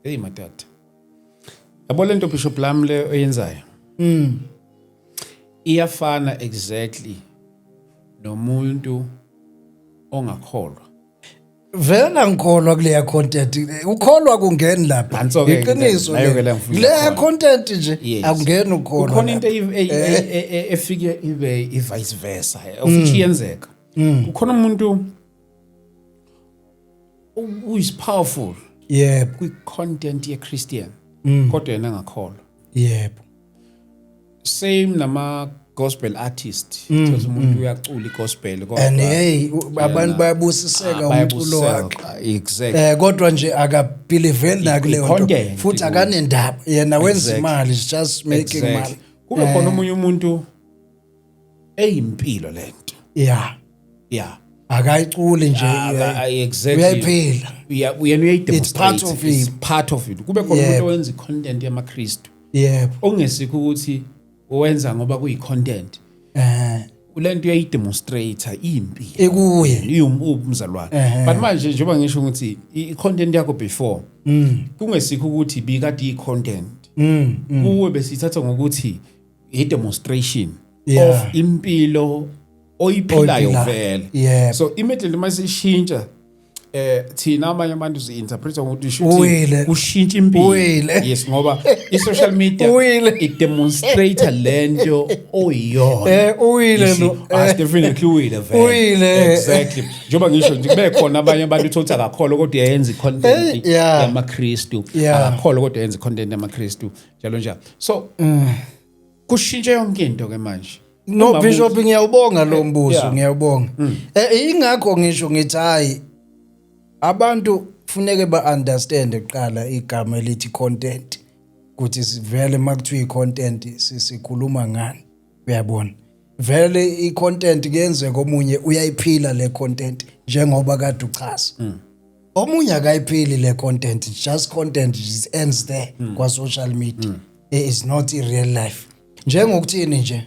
Hey madoda. Yabo lento, Bishop Lam, le oyenzayo. Iyafana exactly nomuntu ongakholwa. Vele angikholwa kuleya content. Ukholwa kungeni lapha. Nanso-ke. Iqiniso. Nayo-ke la ngifuna Kuleya khona. content nje akungeni ukholwa. Kukhona into lapha. efike ibe i-vice versa, of which iyenzeka. Kukhona umuntu who is powerful kwi-content ye-Christian, kodwa yena angakholwa. Same nama gospel artist, thola umuntu uyacula i-gospel, kodwa And hey, abantu bayabusiseka Ah, umculo bayabusiseka. wakhe. Exactly. Kodwa nje akabelieveli na kuleyo nto, I-content futhi akanendaba, yena wenza imali, is just making money. Kube khona omunye umuntu eyimpilo lento. Akayiculi nje. Exactly. Uyayiphila. Uyena uyayidemonstrate. It's part of him. It's part of it. Kube khona umuntu owenza i-content yamaKristu ongesikho ukuthi wenza ngoba kuyi-content. Lento uyayidemonstrate, iyimpilo. Ekuye. Umzalwane. But manje njengoba ngisho ukuthi i-content yakho before, kungesikho ukuthi bikade i-content kuwe, besithatha ngokuthi i-demonstration of impilo oyiphilayo Oyiphilayo. vele. So immediately mase ishintsha, thina abanye abantu si-interpreta ngokuthi shuthi Uwile. kushintsha impilo. Uwile. Yes, ngoba i-social media Uwile. i-demonstrate lento oyiyona. Uwile You see? lo. Ah, definitely uwile vele. Uwile. Exactly, njengoba ngisho nje, kube khona abanye abantu uthola ukuthi akakholwa kodwa uyayenza i-content yamaKristu. Akakholwa kodwa uyenza i-content yamaKristu, njalo njalo. So kushintshe yonke into ke manje. No, Bishop, ngiyawubonga lo mbuzo. Ngiyawubonga. Ingakho ngisho ngithi hayi, abantu kufuneke ba understand kuqala igama elithi content, ukuthi sivele makuthiwa i-content sikhuluma ngani, uyabona? Vele i-content kuyenzeka omunye uyayiphila le content njengoba kade uchaza. Omunye akayiphili le content, it's just content, it ends there kwa social media. It is not in real life. Njengokuthini nje?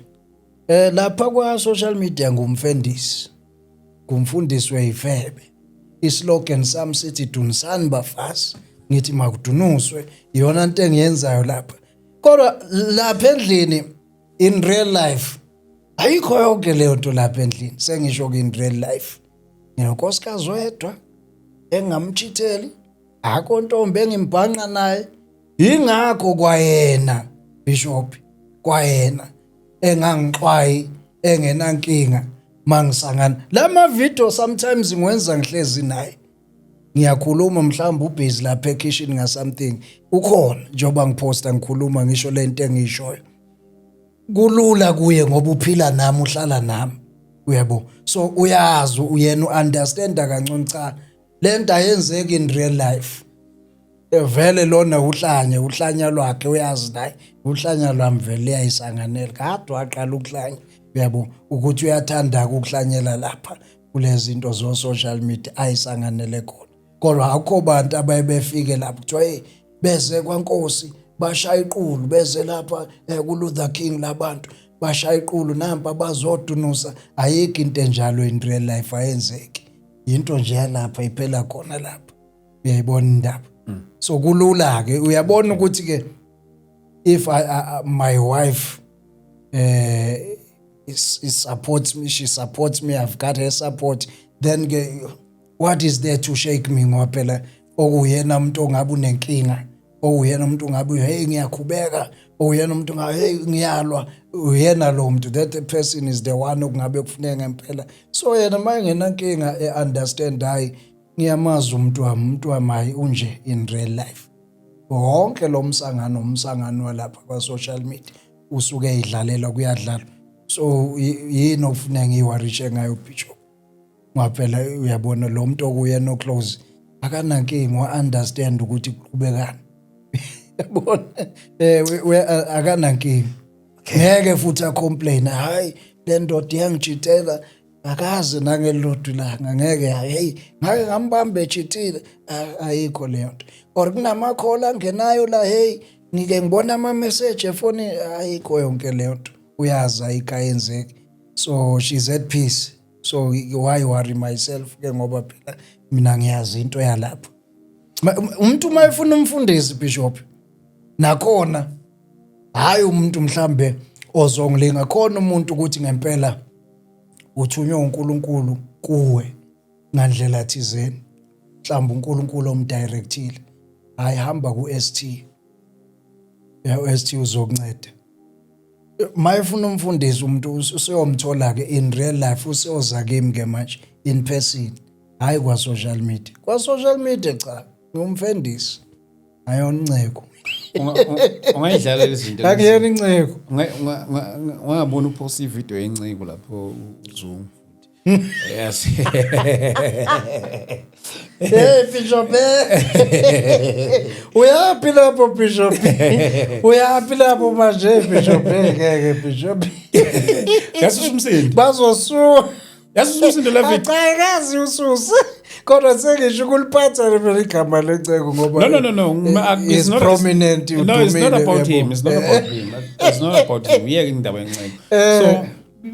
Lapha kwa social media ngumfundisi. Ngumfundisi wezifebe. Islogan sami sithi, "Dunisani bafazi." Ngithi makudunuswe, iyona into engiyenzayo lapha. Kodwa lapha endlini, in real life, ayikho yonke leyo nto lapha endlini. Sengisho ke, in real life nginonkosikazi wedwa engamchitheli, akho ntombi engimbhanqa naye. Ingakho kwayena, Bishop, kwayena engangixwayi, engenankinga mangisangana lama video. Sometimes ngiwenza ngihlezi naye, ngiyakhuluma, mhlawumbe ubusy lapha ekitchen nga something, ukhona njengoba ngiposta, ngikhuluma, ngisho lento engishoyo. Kulula kuye ngoba uphila nami, uhlala nami, uyabo? So uyazi, uyena uunderstanda kancane, cha, lento ayenzeki in real life. Vele lona uhlanye, uhlanya lwakhe uyazi naye, uhlanya lwami vele liyayisanganela, kade waqala ukuhlanya, uyabo, ukuthi uyathanda ukuhlanyela lapha kulezi zinto zo social media ayisanganele khona. Kodwa akukho bantu abaye befike lapho kuthiwa, "Hey, beze kwaNkosi bashaya iqulu, beze lapha ku Luther King labantu bashaya iqulu, nampa bazodunusa." Ayikho into enjalo in real life, ayenzeki. Into nje yalapha iphela khona lapha, uyayibona indaba? So kulula ke, uyabona ukuthi ke if my wife is supports me, she supports me, I've got her support, then ke what is there to shake me? Ngoba phela okuyena umuntu ongabe unenkinga, okuyena umuntu ongabe, "Hey, ngiyakhubeka," okuyena umuntu ongabe, "Hey, ngiyalwa," uyena lo muntu. That person is the one okungabe kufuneka ngempela. So yena mayengenankinga, e-understand, hayi, ngiyamazi umuntu wami, umuntu wami hayi unje in real life. Wonke lo msangano, umsangano walapha kwa social media, usuke eyidlalela, kuyadlalwa. So yini okufuneka ngiyiworryshe ngayo, Bishop? Ngoba phela uyabona, lo muntu okuyena oclose akanankinga, wa-understand ukuthi kuqhubekani, yabona? Akanankinga, ngeke futhi acomplain, "Hayi, le ndoda iyangijitela." Akaze nangelodwa ilanga, ngeke, hey, ngake ngambamba echithile. Ayikho leyo nto. Or kunama-call angenayo la, hey, ngike ngibona ama-message efonini. Ayikho yonke leyo nto, uyazi, ayikho, ayenzeki. So she's at peace, so why worry myself ke, ngoba phela mina ngiyazi into yalapho. Umuntu uma efuna umfundisi, bishop, nakhona hayi umuntu mhlambe ozongilinga khona, umuntu ukuthi ngempela uthunywe uNkulunkulu kuwe ngandlela thizeni, mhlawumbe uNkulunkulu omdirectile, hayi, hamba ku ST, ya ST uzokunceda. Mayefuna umfundisi umuntu, useyomthola ke in real life, useyoza kimi ke manje in person, hayi kwa social media. Kwa social media cha, ngumfundisi, ayona inceko. Ungayidlala lezi zinto. Akuyena inceko. Ungabona upost ivideo yenceko lapho uZoom futhi, yes. Hey Bishop, uyaphi lapho Bishop? Uyaphi lapho manje Bishop? Ngeke Bishop. Yasusa umsindo. Bazosuka. Yasusa umsindo la video. Cha, akazi ususe. Kodwa sengisho ukuliphatha phela igama lenceko ngoba No. It's It's not prominent. No, it's not udumile, about uyabo. him. It's not about him. It's not about him. Uyeke indaba yenceko. So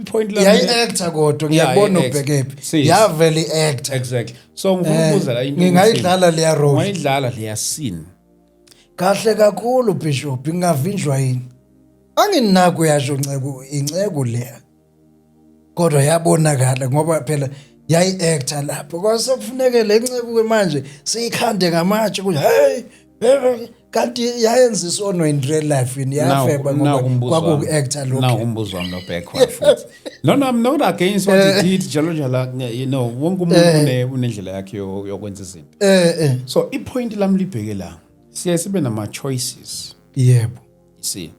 point lami Yayi-actor kodwa, ngiyakubona. Yeah, Ubhekephi? Sis. Yavele i-actor. Exactly. So ngifuna ukubuza la into. Ngingayidlala leya role. Ungayidlala leya scene? Kahle kakhulu Bishop, ngingavinjwa yini? Anginako yasho nceko, inceko leya. Kodwa yabonakala ngoba phela yayi-actor lapho. Kwase kufuneke le nceko ke manje siyikhande ngamatshe ukuthi hey hey, kanti yayenza isono in real life yini, yafeba ngoba kwakuku-actor Now lokho. Umbuzo wami lo backward futhi. No, I'm not against what he did, njalo njalo, wonke umuntu unendlela yakhe yokwenza izinto. So ipoint lami libheke la. Siye sibe nama choices. You see.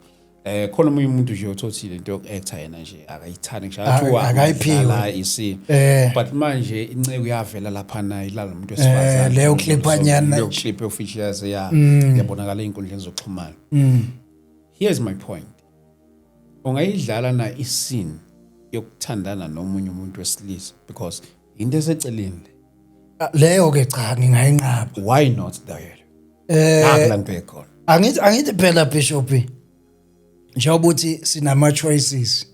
Khona omunye umuntu nje othothi lento yoku-actor yena nje akayithandi ngisho athiwa Akayiphiwe. angayidlala, you see. But manje inceku yavela laphana ilala nomuntu wesifazane. Leyo clip-anyana Leyo nje. clip officials ya yabonakala ey'nkundleni zokuxhumana. Here's my point. Ungayidlala na iscene yokuthandana nomunye umuntu wesilisa, because into eseceleni le? Ah, leyo ke cha, ngingayinqaba. Why not there? Nakho la ngibheke khona. Angithi phela Bishop, njengoba uthi sinama choices,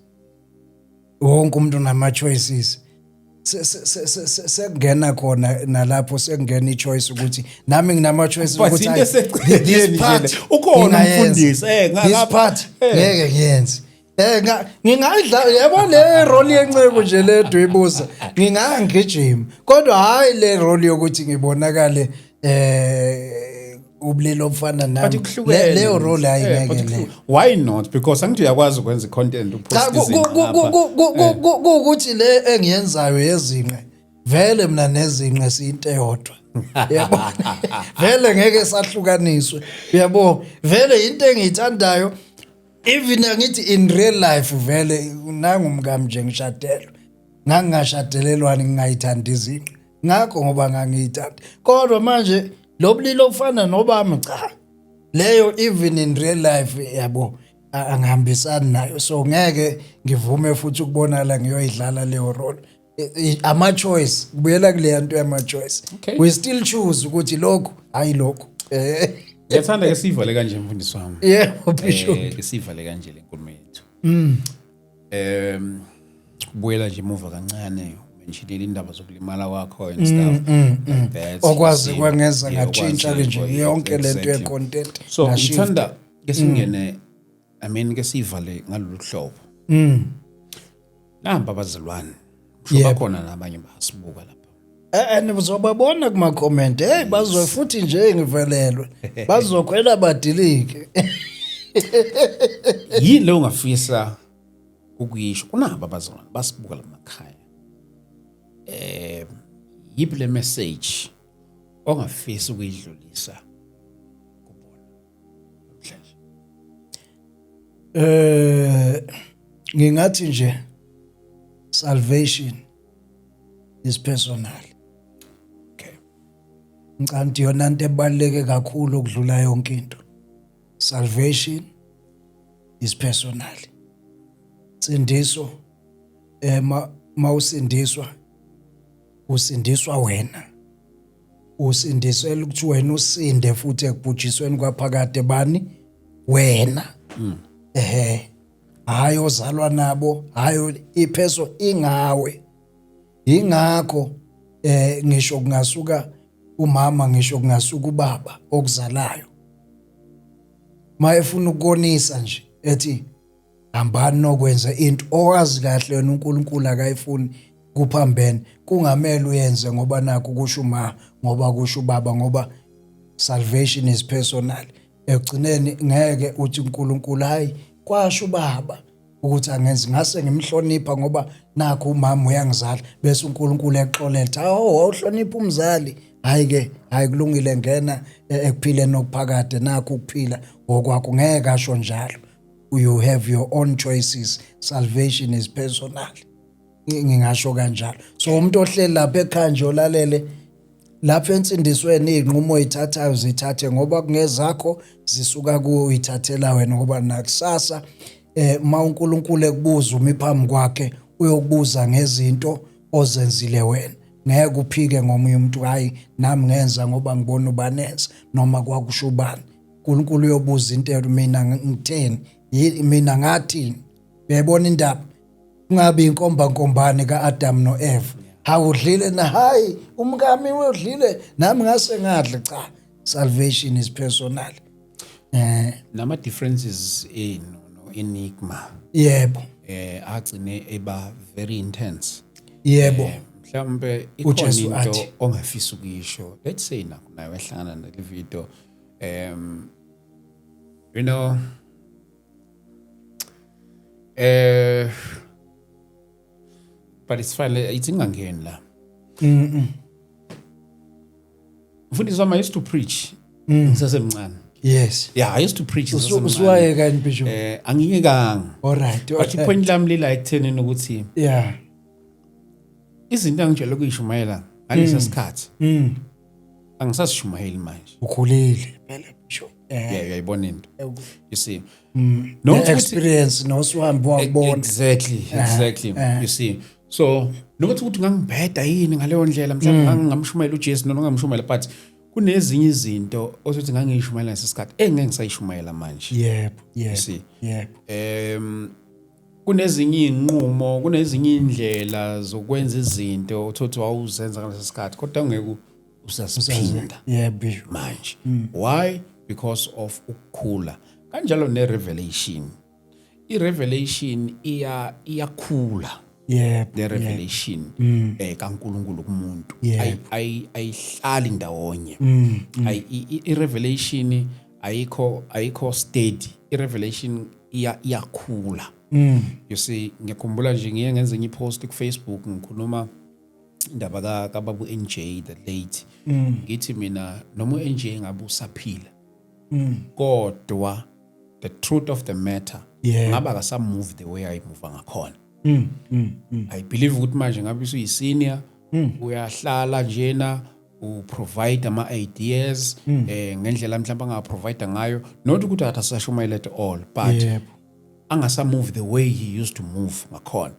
wonke umuntu unama choices, sekungena khona nalapho, sekungena i-choice ukuthi nami nginama choices But ukuthi into hayi, eseceleni this nje part le, ukhona ngingayenza. umfundisi, This part ngeke ngiyenze. Ngingayidla yabo le role yenceko nje le duyibuza, ngingangijima, kodwa hayi le role yokuthi ngibonakale ubulili obufana But nami. kuhlukene. Leyo role hayi, But ngeke le. Why not? Because angithi uyakwazi ukwenza i-content, Cha, upost izinto ngapha. kuwukuthi le engiyenzayo yezinqe, vele mina nezinqe siyinto eyodwa, yabo, vele ngeke sahlukaniswe, uyabo, vele into engiyithandayo. Even angithi in real life vele nangumkami nje ngishadelwe, ngangingashadelelwani ngingayithandi izinqe, ngakho ngoba ngangiyithanda. Kodwa manje lo bulili ofana nobami, cha, leyo even in real life, yabo, angihambisani nayo, so ngeke ngivume futhi ukubonala ngiyoyidlala leyo role. Ama choice, kubuyela kuleya nto yama choice. We still choose ukuthi lokhu hayi lokhu. Ngiyathanda ke sivale kanje, mfundisi wami. Yebo Bishop. Ke sivale kanje le nkulumo yethu. Buyela nje emuva kancane, mentionile indaba zokulimala kwakho and stuff like that. Okwazi kwangenza ngatshintsha ke okwazi nje yonke lento ye-content. So ngashift. ngithanda ke singene, I mean, ke sivale ngalolu hlobo. Namba abazalwane. Kusho bakhona nabanye basibuka lapha. And uzobabona kuma comment, hey, bazo futhi nje ngivelelwe, bazokhwela badilike. Yini le ungafisa ukuyisho kunabo abazalwane basibuka lamakhaya? Yiphi le message ongafisa ukuyidlulisa kubona namhlanje? Ngingathi nje salvation is personal. Ngicanti yona into ebaluleke kakhulu okudlula yonke into. Salvation is personal. Sindiso ema Mawusindiswa, usindiswa wena, usindisela ukuthi wena usinde futhi ekubhujisweni kwaphakade. Bani? Wena. Ehe, hayi ozalwa nabo, hayi ipheso ingawe. Ingakho ngisho kungasuka umama, ngisho kungasuka ubaba okuzalayo, mayefuna ukonisa nje ethi hambani nokwenza into owazi kahle wena uNkulunkulu akayifuni, kuphambene, kungamele uyenze ngoba nakho kusho uma, ngoba kusho ubaba, ngoba salvation is personal. Ekugcineni ngeke uthi uNkulunkulu, hayi, kwasho ubaba ukuthi angenzi, ngase ngimhlonipha ngoba nakho umama uyangizala, bese uNkulunkulu exolela, hawu, wawuhlonipha umzali, hayi ke, hayi, kulungile, ngena ekuphileni okuphakade, nakho ukuphila okwakho. Ngeke asho njalo. You have your own choices. Salvation is personal, ngingasho kanjalo. So umuntu ohleli lapha ekhaya nje, olalele lapha ensindisweni, izinqumo oyithathayo zithathe ngoba kungezakho, zisuka kuwe, uyithathela wena, ngoba nakusasa ma uNkulunkulu ekubuza umi phambi kwakhe, uyokubuza ngezinto ozenzile wena. Ngeke uphike ngomunye umuntu, hayi, nami ngenza ngoba ngibona ubanenza noma kwakusho ubani. uNkulunkulu uyobuza into, mina ngitheni, mina ngathini? Uyayibona indaba? Kungabi inkomba nkombane kaAdam noEva, hawudlile na, hayi, umkami udlile, nami ngase ngadla. Cha, salvation is personal. Nama differences enu no Enigma agcine eba very intense. Mhlawumbe ikhona uJesu into athi. Ongafisa ukuyisho, let's say nakho nawe ehlangana nale video, you know but it's fine, ithi ngingangeni la. Mfundisi wami, I used to preach ngisasemncane. Yeah, I used to preach ngisasemncane. Usuwayeka yini, Bishop? Angiyekanga. All right. But ipoint lami lila ekuthenini ukuthi izinto engijwayele ukuyishumayela ngalesa sikhathi angisasishumayeli manje. Ukhulile phela, Bishop. Yeah, uyayibona into, you see, The not ukuthi experience nosuhambe wakubona. Exactly, you see, so nokuthi ukuthi ngangibheda yini ngaleyo ndlela, mhlawumbe ngangingamshumayela uJesu noma ngangamshumayela, but kunezinye izinto osuthi ngangiyishumayela ngesikhathi engeke ngisayishumayela manje. See. Kunezinye izinqumo, kunezinye indlela zokwenza izinto uthothi wawuzenza ngaleso sikhathi, kodwa ngeke usasiphinda Bishop. manje. Why? Because of ukukhula. Kanjalo ne-revelation, i-revelation iyakhula. Ne-revelation kaNkulunkulu kumuntu ayihlali ndawonye. I-revelation ayikho steady, i-revelation iyakhula, you see. Ngiyakhumbula nje ngiye ngenze enye ipost ku-Facebook, ngikhuluma indaba kababa u-NJ the late. Ngithi mina noma u-NJ ngabe usaphila, kodwa the truth of the matter, ngabe akasamove the way ayimuva ngakhona. I believe ukuthi manje ngabe usuyi-senior, uyahlala njena, uprovide ama-ideas ngendlela mhlawumbe angaprovide ngayo, not ukuthi akasashumayela at all, but angasamove the way he used to move ngakhona.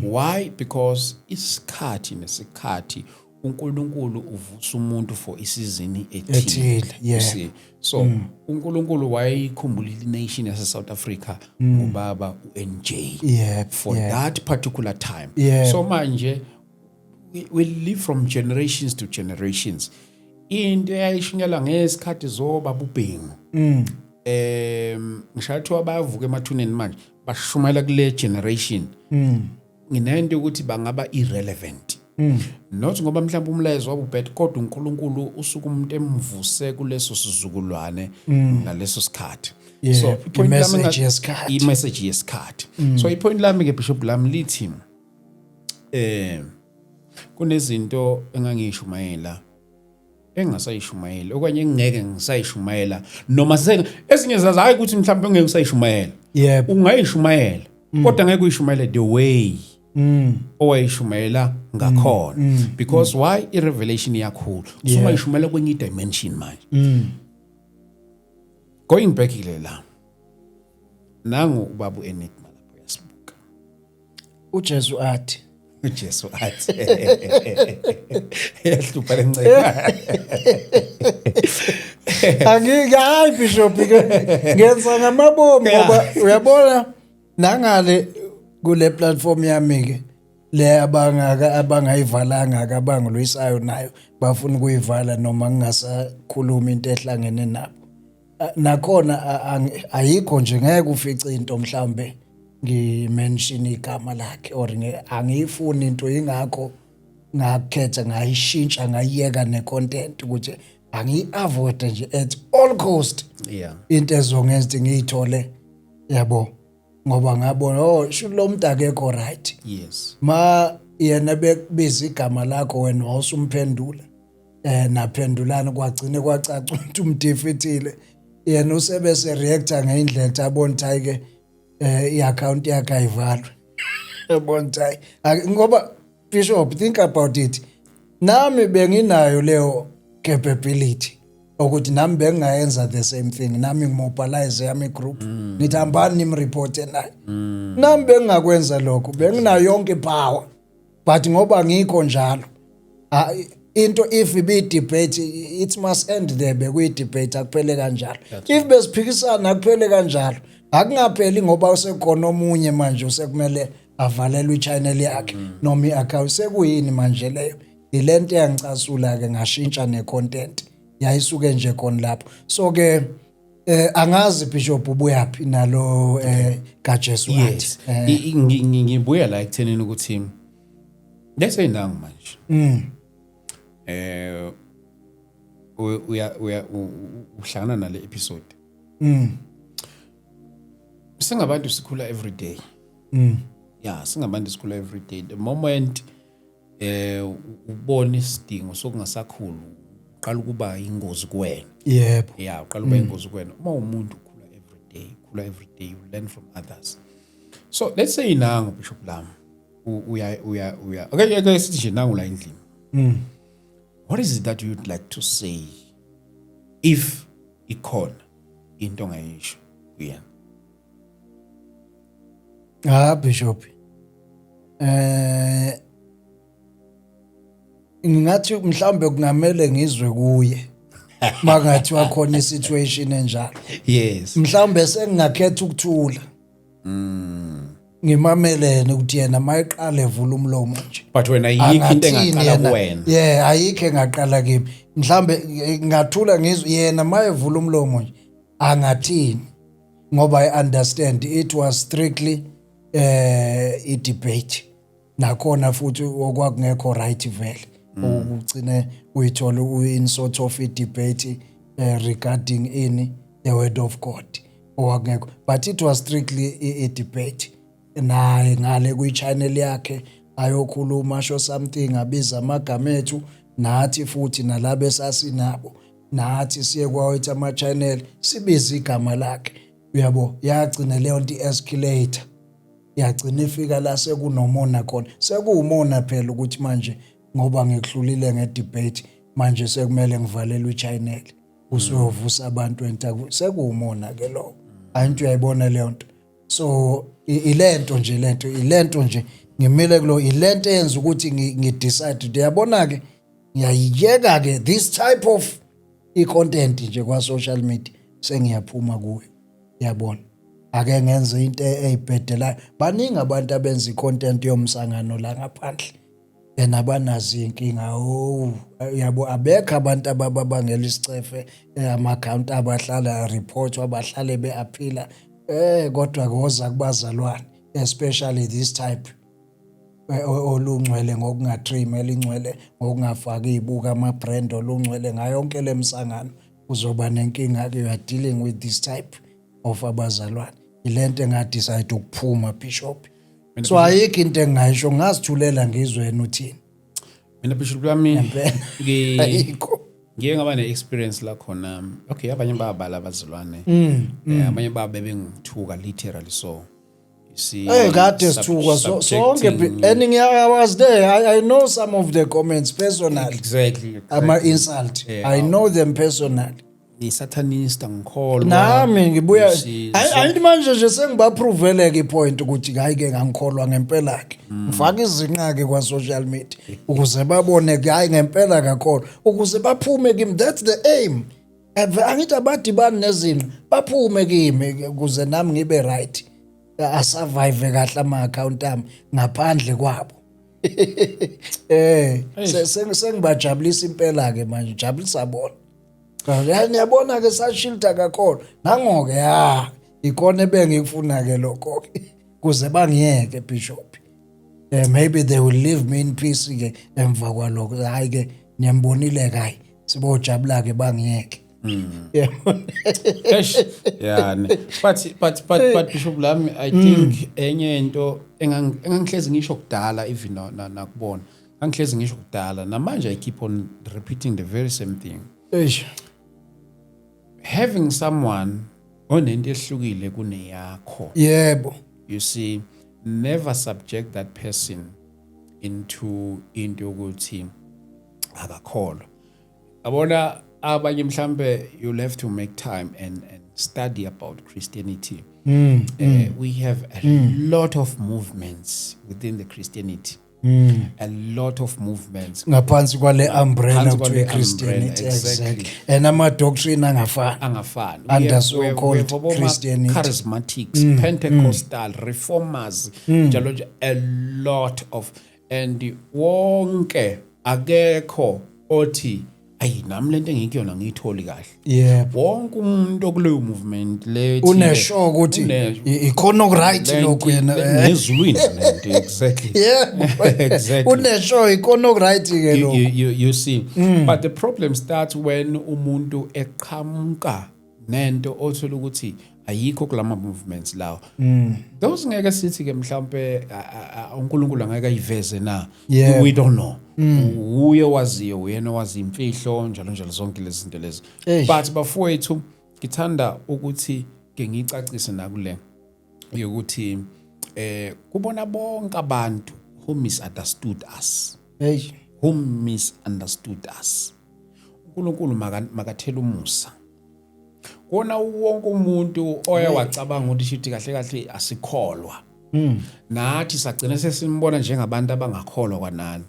Why? Because isikhathi nesikhathi uNkulunkulu uvusa umuntu for isizini ethile. Ethile, You see, so uNkulunkulu wayeyikhumbulile ination yase South Africa ngubaba uNJ for that particular time. So manje we live from generations to generations. Into eyayishunyelwa ngesikhathi zobaba uBhengu, ngisho kuthiwa bayavuka emathuneni manje bashumayela kule generation, nginento ukuthi bangaba irrelevant, not ngoba mhlawumbe umlayezo wabo ubad, kodwa uNkulunkulu usuke umuntu emvuse kuleso sizukulwane ngaleso sikhathi. So ipoint lami I-message yesikhathi. I-message yesikhathi. So ipoint lami ke, Bishop lami, lithi kunezinto engangiyishumayela engingasayishumayeli okanye engingeke ngisayishumayela, noma ezinye zazo, hayi ukuthi mhlawumbe ngeke usayishumayela, ungayishumayela, kodwa ngeke uyishumayele the way owayishumayela ngakhona. Because why? I-revelation iyakhula, usungayishumayela kwenye i-dimension manje. Going back kule la, nangu ubaba u-Enigma lapho yasibuka. uJesu athi. UJesu athi yahlupha lenceba. Angike, hayi bishop, ke ngenza ngamabomu ngoba uyabona nangale kule platform yami ke le abangaka abangayivalanga ke, abangilwisayo nayo bafuna ukuyivala noma ngingasakhuluma into ehlangene nabo. Nakhona ayikho nje, ngeke ufice into mhlambe ngimention igama lakhe or angiyifuni into, ingakho ngakhetha ngayishintsha, ngayiyeka necontent ukuthi angiyi-avoid nje at all cost into ezongenza ukuthi ngiyithole, yabo, ngoba ngabona, oh, sho lo muntu akekho right. Ma yena bekubiza igama lakho, wena wawusumphendula, naphendulana, kwagcine kwacaca ukuthi umdefeatile yena, usebese reacta ngendlela ethi abona ukuthi hayi ke, i-account yakhe ayivalwe, yabona ukuthi hayi. Ngoba bishop, think about it, nami benginayo leyo capability ukuthi nami bengingayenza the same thing, nami ngimobilize yami group, ngithi hambani nimreporte naye. Nami bengingakwenza lokho, benginayo yonke ipower, but ngoba ngikho njalo, into if ibi debate, it must end there. Bekuyi debate, akuphele kanjalo. If besiphikisana, akuphele kanjalo, akungapheli ngoba usekhona omunye manje usekumele avalelwe i-channel yakhe noma i-account. Sekuyini manje leyo? Ilento eyangicasula ke, ngashintsha ne-content, yayisuke nje khona lapho. So ke angazi bishop ubuyaphi nalo kaJesu athi. Yes. Ngibuya la ekuthenini ukuthi let's say nangu manje uya uhlangana nale episode. Singabantu sikhula every day. Yeah, singabantu sikhula every day. The moment ubona isidingo sokungasakhulu, uqala ukuba ingozi kuwena. Yeah, uqala ukuba ingozi kuwena. Uma umuntu ukhula every day, ukhula every day, you learn from others. So let's say nangu bishop lam uya okay, sithi nje nangu la endlini. What is it that you'd like to say, if ikhona into ongayisho kuyena? Ah bishop, ngingathi mhlambe kungamele ngizwe kuye mangathiwa khona isituation enjalo. Mhlambe sengingakhetha ukuthula, ngimamelene ukuthi yena mayiqala evula umlomo nje. But wena yikho into Angathini engaqala yena? kuwena? Yeah, ayikho engaqala kimi. Mhlambe ngingathula ngizwe yena mayevula umlomo nje angathini, ngoba I understand it was strictly i debate, nakhona futhi okwakungekho right vele ugcine uyithola in sort of a debate regarding in the word of God owakungekho, but it was strictly a debate. Naye ngale kwi-channel yakhe ayokhuluma, asho something, abiza amagama ethu nathi futhi nalabo esasinabo nathi siye kwawethu ama-channel sibize igama lakhe, uyabo. Yagcina leyo nto i-escalate, yagcina ifika la sekunomona khona, sekuwumona phela ukuthi manje ngoba ngikuhlulile ngedebate, manje sekumele ngivalelwe i-channel, usuyovusa abantu entaku, sekuwumona ke lowo. Anti uyayibona leyo nto? So ilento nje, lento ilento nje, ngimile kulo, ilento eyenza ukuthi ngidecide, uyabona ke, ngiyayiyeka ke this type of i-content nje kwa social media, sengiyaphuma kuyo, yabona. Ake ngenze into eyibhedelayo. Baningi abantu abenza i-content yomsangano la ngaphandle and abanazo iy'nkinga. Oh yabo, abekho abantu ababangela isicefe, ama-account abahlala report, abahlale be-aphila, kodwa koza kubazalwane, especially this type olungcwele ngokungatrim, elingcwele ngokungafaki iy'buko, ama-brand, olungcwele ngayo yonke le msangano, uzoba nenkinga-ke. You are dealing with this type of abazalwane. Ilento engadecide ukuphuma, bishop. So ayikho into engingayisho, ngingazithulela ngizwe yena uthini. Mina bishop lami Ngempela. Ayikho. Ngiye ngaba ne-experience la khona, okay, abanye babala abazalwane, abanye babo bebengithuka literally, so you see. Kade sithukwa sonke and I was there. I know some of the comments personally. Ama insult. I know them personally. Ngisatanist, angikholwa. Nami ngibuya. You see, Ayithi manje nje sengibaproveleke ipoint ukuthi hayi ke, ngangikholwa ngempela ke. Ngifaka izinqa ke kwa social media ukuze babone ke, hayi ngempela kakholwa, ukuze baphume kimi. That's the aim. Angithi abadibani nezinqa, baphume kimi ukuze nami ngibe right, asurvive kahle ama account ami ngaphandle kwabo. Sengibajabulisa impela ke manje, jabulisa bona. Ya, niyabona ke, sashilda kakhulu nango ke. Ya, ikona ebengikufuna ke lokho ke, kuze bangiyeke, bishop. Maybe they will leave me in peace ke emva kwalokho. Hayi ke, niyambonile ke, hayi sibojabula ke, bangiyeke. Yebo. Eish, yeah ne. But Bishop lami, I think enye into engangihlezi ngisho kudala, even nakubona, ngangihlezi ngisho kudala, namanje I keep on repeating the very same thing. Eish. Having someone onento ehlukile kuneyakho, you see, never subject that person into yokuthi akakholwa. Yabona abanye mhlambe you'll have to make time and study about Christianity. We have a lot of movements within the Christianity, a lot of movements. Ngaphansi kwale umbrella. Ngaphansi kuthiwa kwale Christianity. umbrella, exactly. Exactly, and ama doctrine angafani. Angafani. Under We have so-called oboma Christianity. Charismatics, Pentecostal, Reformers, njalo nje, a lot of, and wonke akekho othi ayi, nami lento engikuyona ngiyitholi kahle. Wonke umuntu okuleyo movement le Unesho ukuthi ikhona okuright lokhu yena. Nezulwini lento, exactly. Exactly. Unesho ikhona okuright ke lokhu. You see, but the problem starts when umuntu eqhamuka nento othola ukuthi ayikho kulama movements lawo. Those ngeke sithi ke mhlambe uNkulunkulu angeke ayiveze na. We don't know, uye waziyo, uyena owazi imfihlo, njalo njalo, zonke lezi zinto lezi. But bafowethu, ngithanda ukuthi ke ngicacise nakule yokuthi kubona bonke abantu who misunderstood us, who misunderstood us, uNkulunkulu makathela umusa kona wonke umuntu oye wacabanga ukuthi shithi kahle kahle asikholwa. Nathi sagcina sesimbona njengabantu abangakholwa kwanani.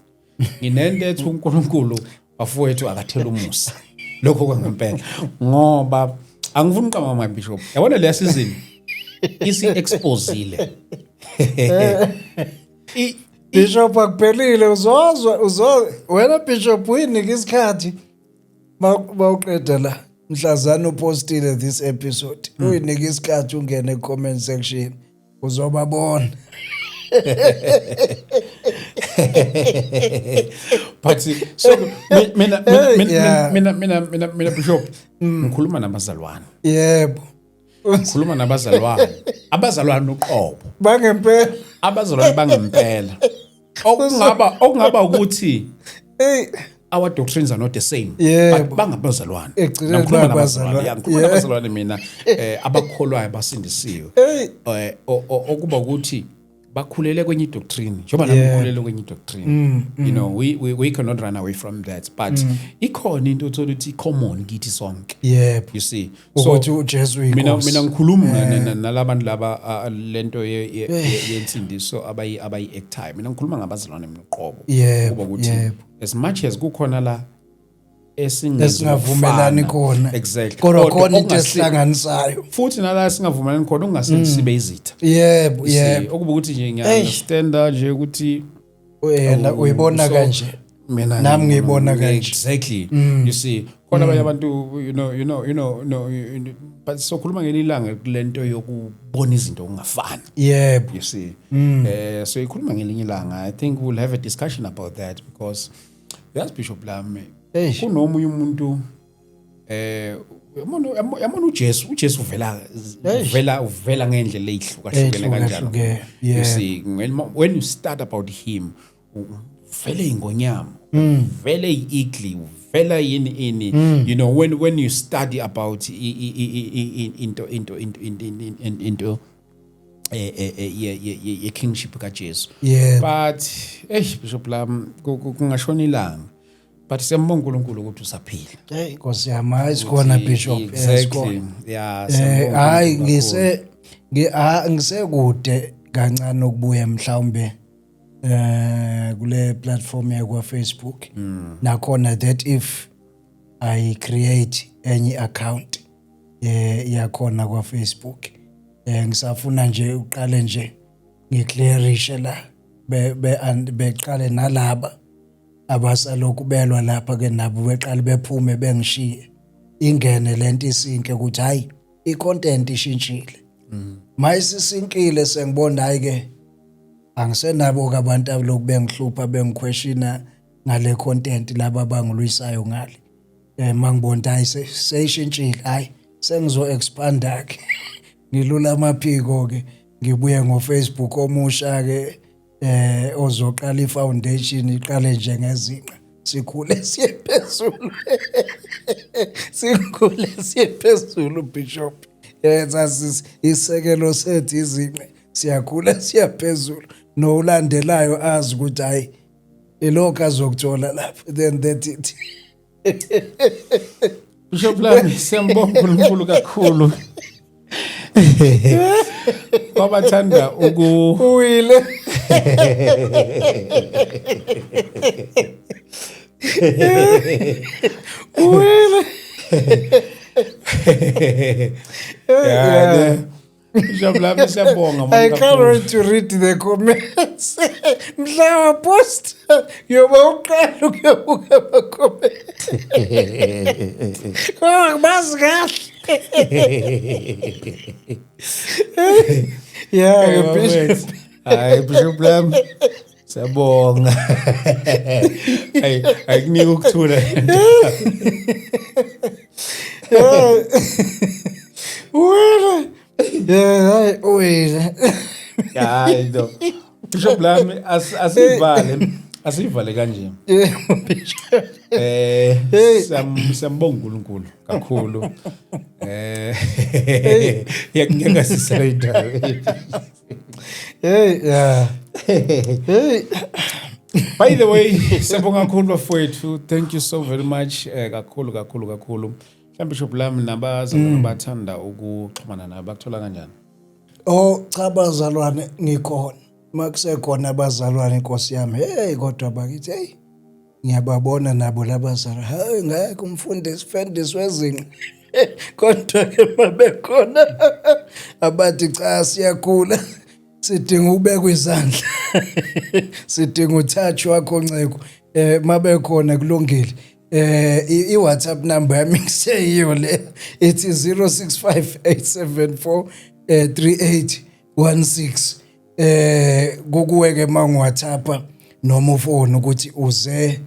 Nginento ethi uNkulunkulu, bafowethu, akathela umusa lokho kwangempela, ngoba angifuni uqamba, my bishop. Yabona leya season isi exposile. Bishop, akuphelile, uzozwa, uzo wena Bishop, uyinike isikhathi bawuqeda la mhlazana upostile this episode, uyinike isikhathi ungene comment section, uzobabona. But so mina mina, bishop, ngikhuluma nabazalwane. Ngikhuluma nabazalwane, abazalwane uqobo. Bangempela. Abazalwane bangempela, okungaba ukuthi our doctrines are not the same, but bangabazalwane. Ekugcineni Ngikhuluma bayabazalwane. nabazalwane. Yeah, ngikhuluma nabazalwane mina, abakholwayo, abasindisiwe, okuba ukuthi bakhulele kwenye doctrine njengoba nami ngikhulele kwenye doctrine. We cannot run away from that, but ikhona into othola ukuthi common kithi sonke, you see. Ukuthi uJesu Mina uyinkosi. mina ngikhuluma nalabantu laba, lento yensindiso abayi actayo. Mina ngikhuluma ngabazalwane mina uqobo. Kuba ukuthi as much as kukhona la Esingavumelani khona, exactly, kodwa khona into esihlanganisayo. Futhi nala singavumelani khona, okungasenzi sibe izitha. See, okuba ukuthi nje ngiya-understanda nje ukuthi Wena uyibona so, kanje. Mina Nami ngiyibona kanje. Exactly, you see, khona abanye abantu, you know no but sokhuluma ngelinye ilanga kulento yokubona izinto okungafani. You see, so ikhuluma ngelinye ilanga. I think we'll have a discussion about that because yazi, bishop lami, kunomunye umuntu, yabona uJesu uvela ngendlela eyihlukahlukene kanjalo. Ey'hlukahlukene, You see, when you start about him, vele ingonyama, vele i-eagle, vele yini ini. When you study about into ye kingship kaJesu. But hey, bishop lam, kungashona ilanga. But siyambonga uNkulunkulu ukuthi usaphila. Hey, Nkosi yami, hayi, sikhona, Bishop, sikhona. Siyambonga Hayi, uNkulunkulu. Ngisekude kancane ukubuya mhlawumbe kule platform yakwa Facebook. Nakhona that if I create enye account yakhona kwa Facebook, ngisafuna nje uqale nje ngiclearishe la beqale nalaba abasalokhu belwa lapha ke, nabo beqale bephume, bengishiye, ingene lento isinke ukuthi hayi, i-content ishintshile. Mayisisinkile, sengibona hayi ke, angisenabo ke abantu abalokhu bengihlupha, bengiquestiona ngale content, laba abangilwisayo ngale. Mangibona hayi, seyishintshile, hayi, sengizo expanda ke, ngilula amaphiko ke, ngibuye ngo Facebook omusha ke, ozoqala ifoundation, iqale nje ngezinqa, sikhule siye phezulu, sikhule siye phezulu, Bishop. Isekelo sethu izinqe, siyakhula siya phezulu, nolandelayo azi ukuthi hayi, ilokho azokuthola lapho, then that it. Bishop lami, siyambonga uNkulunkulu kakhulu. Kwabathanda uku Uwile. Uwile. Yeah. Bishop lami, siyabonga. I can't wait to read the comments. Mhla wapost, yoba uqala ukuyobuka ama-comments. Oh, bazi kahle. Yeah, Bishop. Hayi, Bishop lami. Siyabonga. Hayi, ayikunika ukuthula. Uwile. Yeah, hayi, uwile. Hayi no. Bishop lami, asivale. Asivale kanje. Yeah, Bishop. Siyambonga uNkulunkulu kakhulu. Yakungeka sisayida. Hey, yeah. Hey. By the way, siyabonga kakhulu bafowethu. Thank you so very much, kakhulu kakhulu kakhulu. Mhlawumbe, Bishop lami, nabazalwane bathanda ukuxhumana nabo bakuthola kanjani? Oh cha, bazalwane, ngikhona. Makusekhona abazalwane, Nkosi yami. Hey, kodwa bakithi, hey. Ngiyababona nabo labazalwane. Hayi, ngeke umfundisi Fendisi wezinqa. Kodwa ke mabekhona abathi cha, siyakhula. Sidinga ukubekwa izandla. Sidinga utouch wakho, nceko. Mabekhona kulungile. I-WhatsApp number yami kuseyiyo le. It's 065874 3816. Kukuwe ke mangu WhatsApp noma ufone ukuthi uze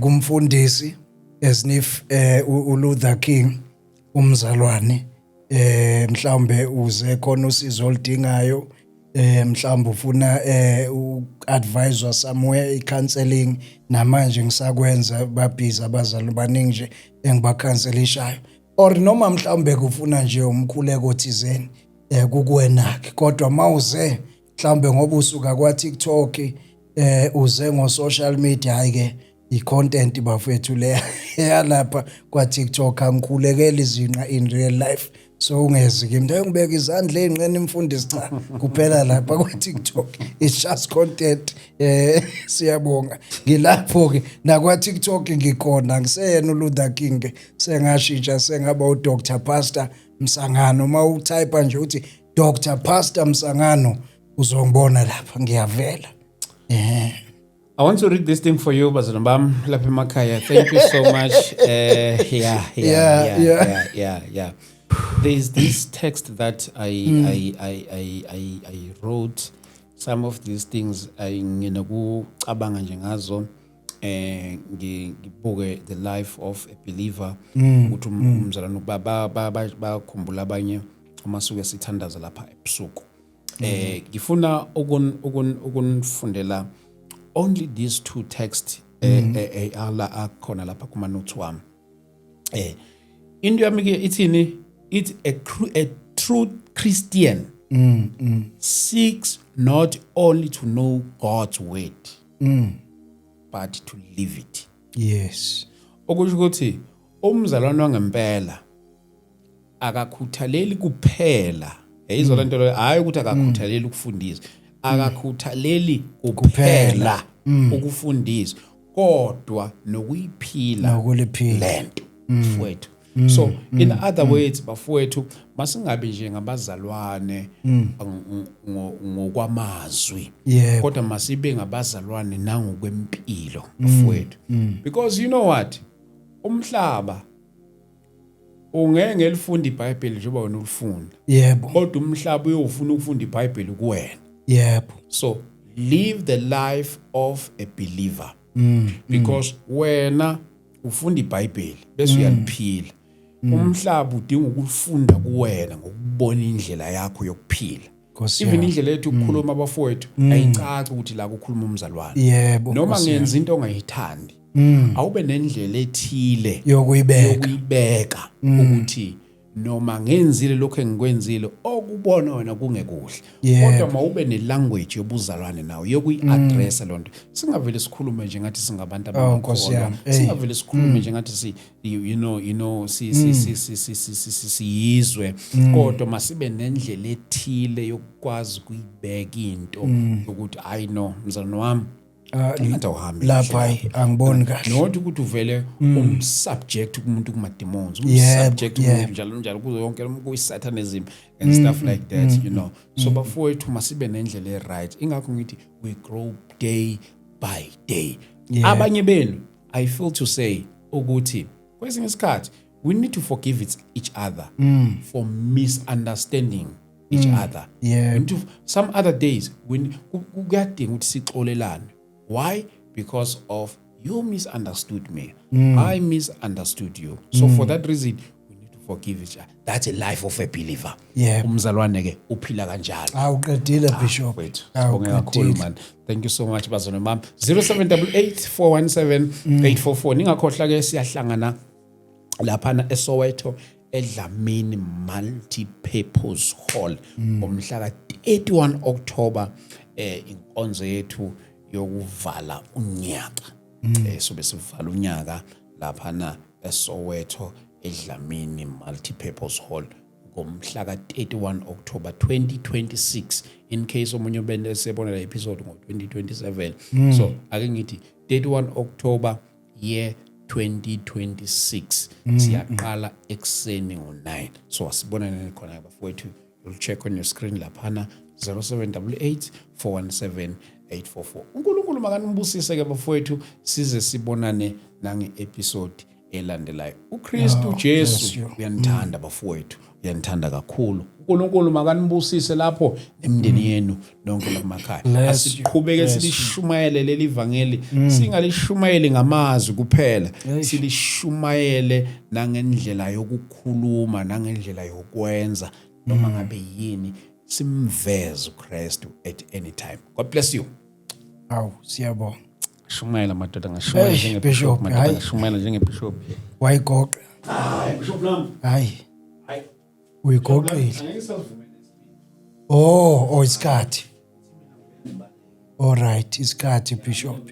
kumfundisi Esnif uLuther King umzalwane, mhlawumbe uze khona usizo oludingayo, mhlawumbe ufuna uadvisor somewhere, i-counseling, namanje ngisakwenza, babhizi abazali baningi nje engibacounselishayo, or noma mhlawumbe kufuna nje umkhuleko thizeni, kukuwena ke. Kodwa mawuze mhlawumbe ngoba usuka kwa TikTok, uze ngo social media, hayi ke, i-content bafethu le yalapha kwa TikTok, angikhulekeli izinqa in real life, so ungezi kimi ngibeka izandla ezinqeni imfundisi, cha, kuphela lapha kwa TikTok, it's just content. Siyabonga, ngilapho ke nakwa TikTok ngikhona, ngiseyena uLuther King, sengashintsha sengaba uDr Pastor Msangano. Uma utype nje uthi Dr Pastor Msangano, uzongibona lapha, ngiyavela. I want to read this thing for you, bazalwane bam lapha emakhaya. Thank you so much. Yeah, yeah. There's this text that I wrote. Some of these things I nginokucabanga nje ngazo, ngibuke the life of a believer, ukuthi umzalwane ukuba bakhumbula abanye uma suke sithandaza lapha ebusuku. Ngifuna ukunifundela only these two texts ala akhona lapha kuma notes wami. Into yami ke ithini? It's a true Christian seeks not only to know God's word but to live it. Okusho ukuthi umzalwane wangempela akakhuthaleli kuphela, yayizwa lento leyo, hayi ukuthi akakhuthaleli ukufundisa, akakhuthaleli kuphela ukufundisa, kodwa nokuyiphila. Nokuliphila. Lento, mfowethu. So in other words, bafowethu, masingabi nje ngabazalwane ngokwamazwi, kodwa masibe ngabazalwane nangokwempilo, bafowethu, because you know what, umhlaba ungeke ngelifunda iBhayibheli njengoba wena ulifunda, kodwa umhlaba uyofuna ukufunda iBhayibheli kuwena. So live the life of a believer, because wena ufunda iBhayibheli bese uyaliphila. Umhlaba udinga ukulifunda kuwena ngokubona indlela yakho yokuphila. Nkosi Even yami. indlela yethu yokukhuluma, abafowethu, ayicaci ukuthi la kukhuluma umzalwane. Noma Nkosi yami. ngenza into ongayithandi, awube nendlela ethile yokuyibeka, yokuyibeka ukuthi noma ngenzile lokho engikwenzile okubona wena kungekuhle, kodwa mawube nelanguage yobuzalwane nawe yokuyi-addressa loo nto. Singavele sikhulume nje ngathi singabantu Oh, Nkosi abangakholwa. yami. Ey. Singavele sikhulume nje ngathi si you, you know you know si si si si si si si si siyizwe, kodwa masibe nendlela ethile yokukwazi ukuyibeka into ukuthi, hayi no, mzalwane wami, Ah, engathi awuhambi lapha kahle. Hayi, angiboni kahle. Not ukuthi uvele umsubject kumuntu kuma-demons, umsubject kumuntu njalo njalo kuzo yonke kuyi-satanism and stuff like that. So bafowethu, masibe nendlela e-right. Ingakho ngithi we grow day by day. Abanye benu, I feel to say ukuthi kwesinye isikhathi we need to forgive each other for misunderstanding each other. We need to, some other days when kuyadinga ukuthi sixolelane. Why? Because of you misunderstood me, I misunderstood you. So for that reason we need to forgive each other. That's a life of a believer. Umzalwane ke uphila kanjalo. Awuqedile, Bishop. Wethu, sibonge kakhulu. Awuqedile. Man, thank you so much, bazalwane bami. 0788 417 844. Ningakhohlwa ke, siyahlangana laphana eSoweto, eDlamini Multi-Purpose Hall, ngomhla ka-31 October, inkonzo yethu yokuvala unyaka. Sobe sivala unyaka laphana eSoweto, eDlamini Multi-Purpose Hall, ngomhla ka-31 October 2026, in case omunye ubende esebona le episode ngo-2027. So ake ngithi 31 October year 2026, siyaqala ekuseni ngo-9. So asibonane khona, bafowethu. You'll check on your screen laphana, 0788 417 844. UNkulunkulu makanibusise ke, bafowethu, size sibonane nange-episode elandelayo. UKristu Oh, Jesu bless you. uyanithanda, bafowethu, uyanithanda kakhulu. uNkulunkulu makanibusise lapho nemindeni yenu nonke lakumakhaya. Bless you. Asiqhubeke silishumayele leli vangeli, singalishumayeli ngamazwi kuphela, silishumayele nangendlela yokukhuluma nangendlela yokwenza. Noma ngabe yini, simveze uKristu at any time. God bless you. Awu, siyabonga. Shumayela, madoda, ngashumayela Eish, njengebishop. Bishop, Madoda, hayi. ngashumayela njengebishop. Wayigoqa. Hayi, Bishop lam. Hayi. Hayi. Uyigoqile. Angeke sivumele. Oh, isikhathi. All right, isikhathi, Bishop.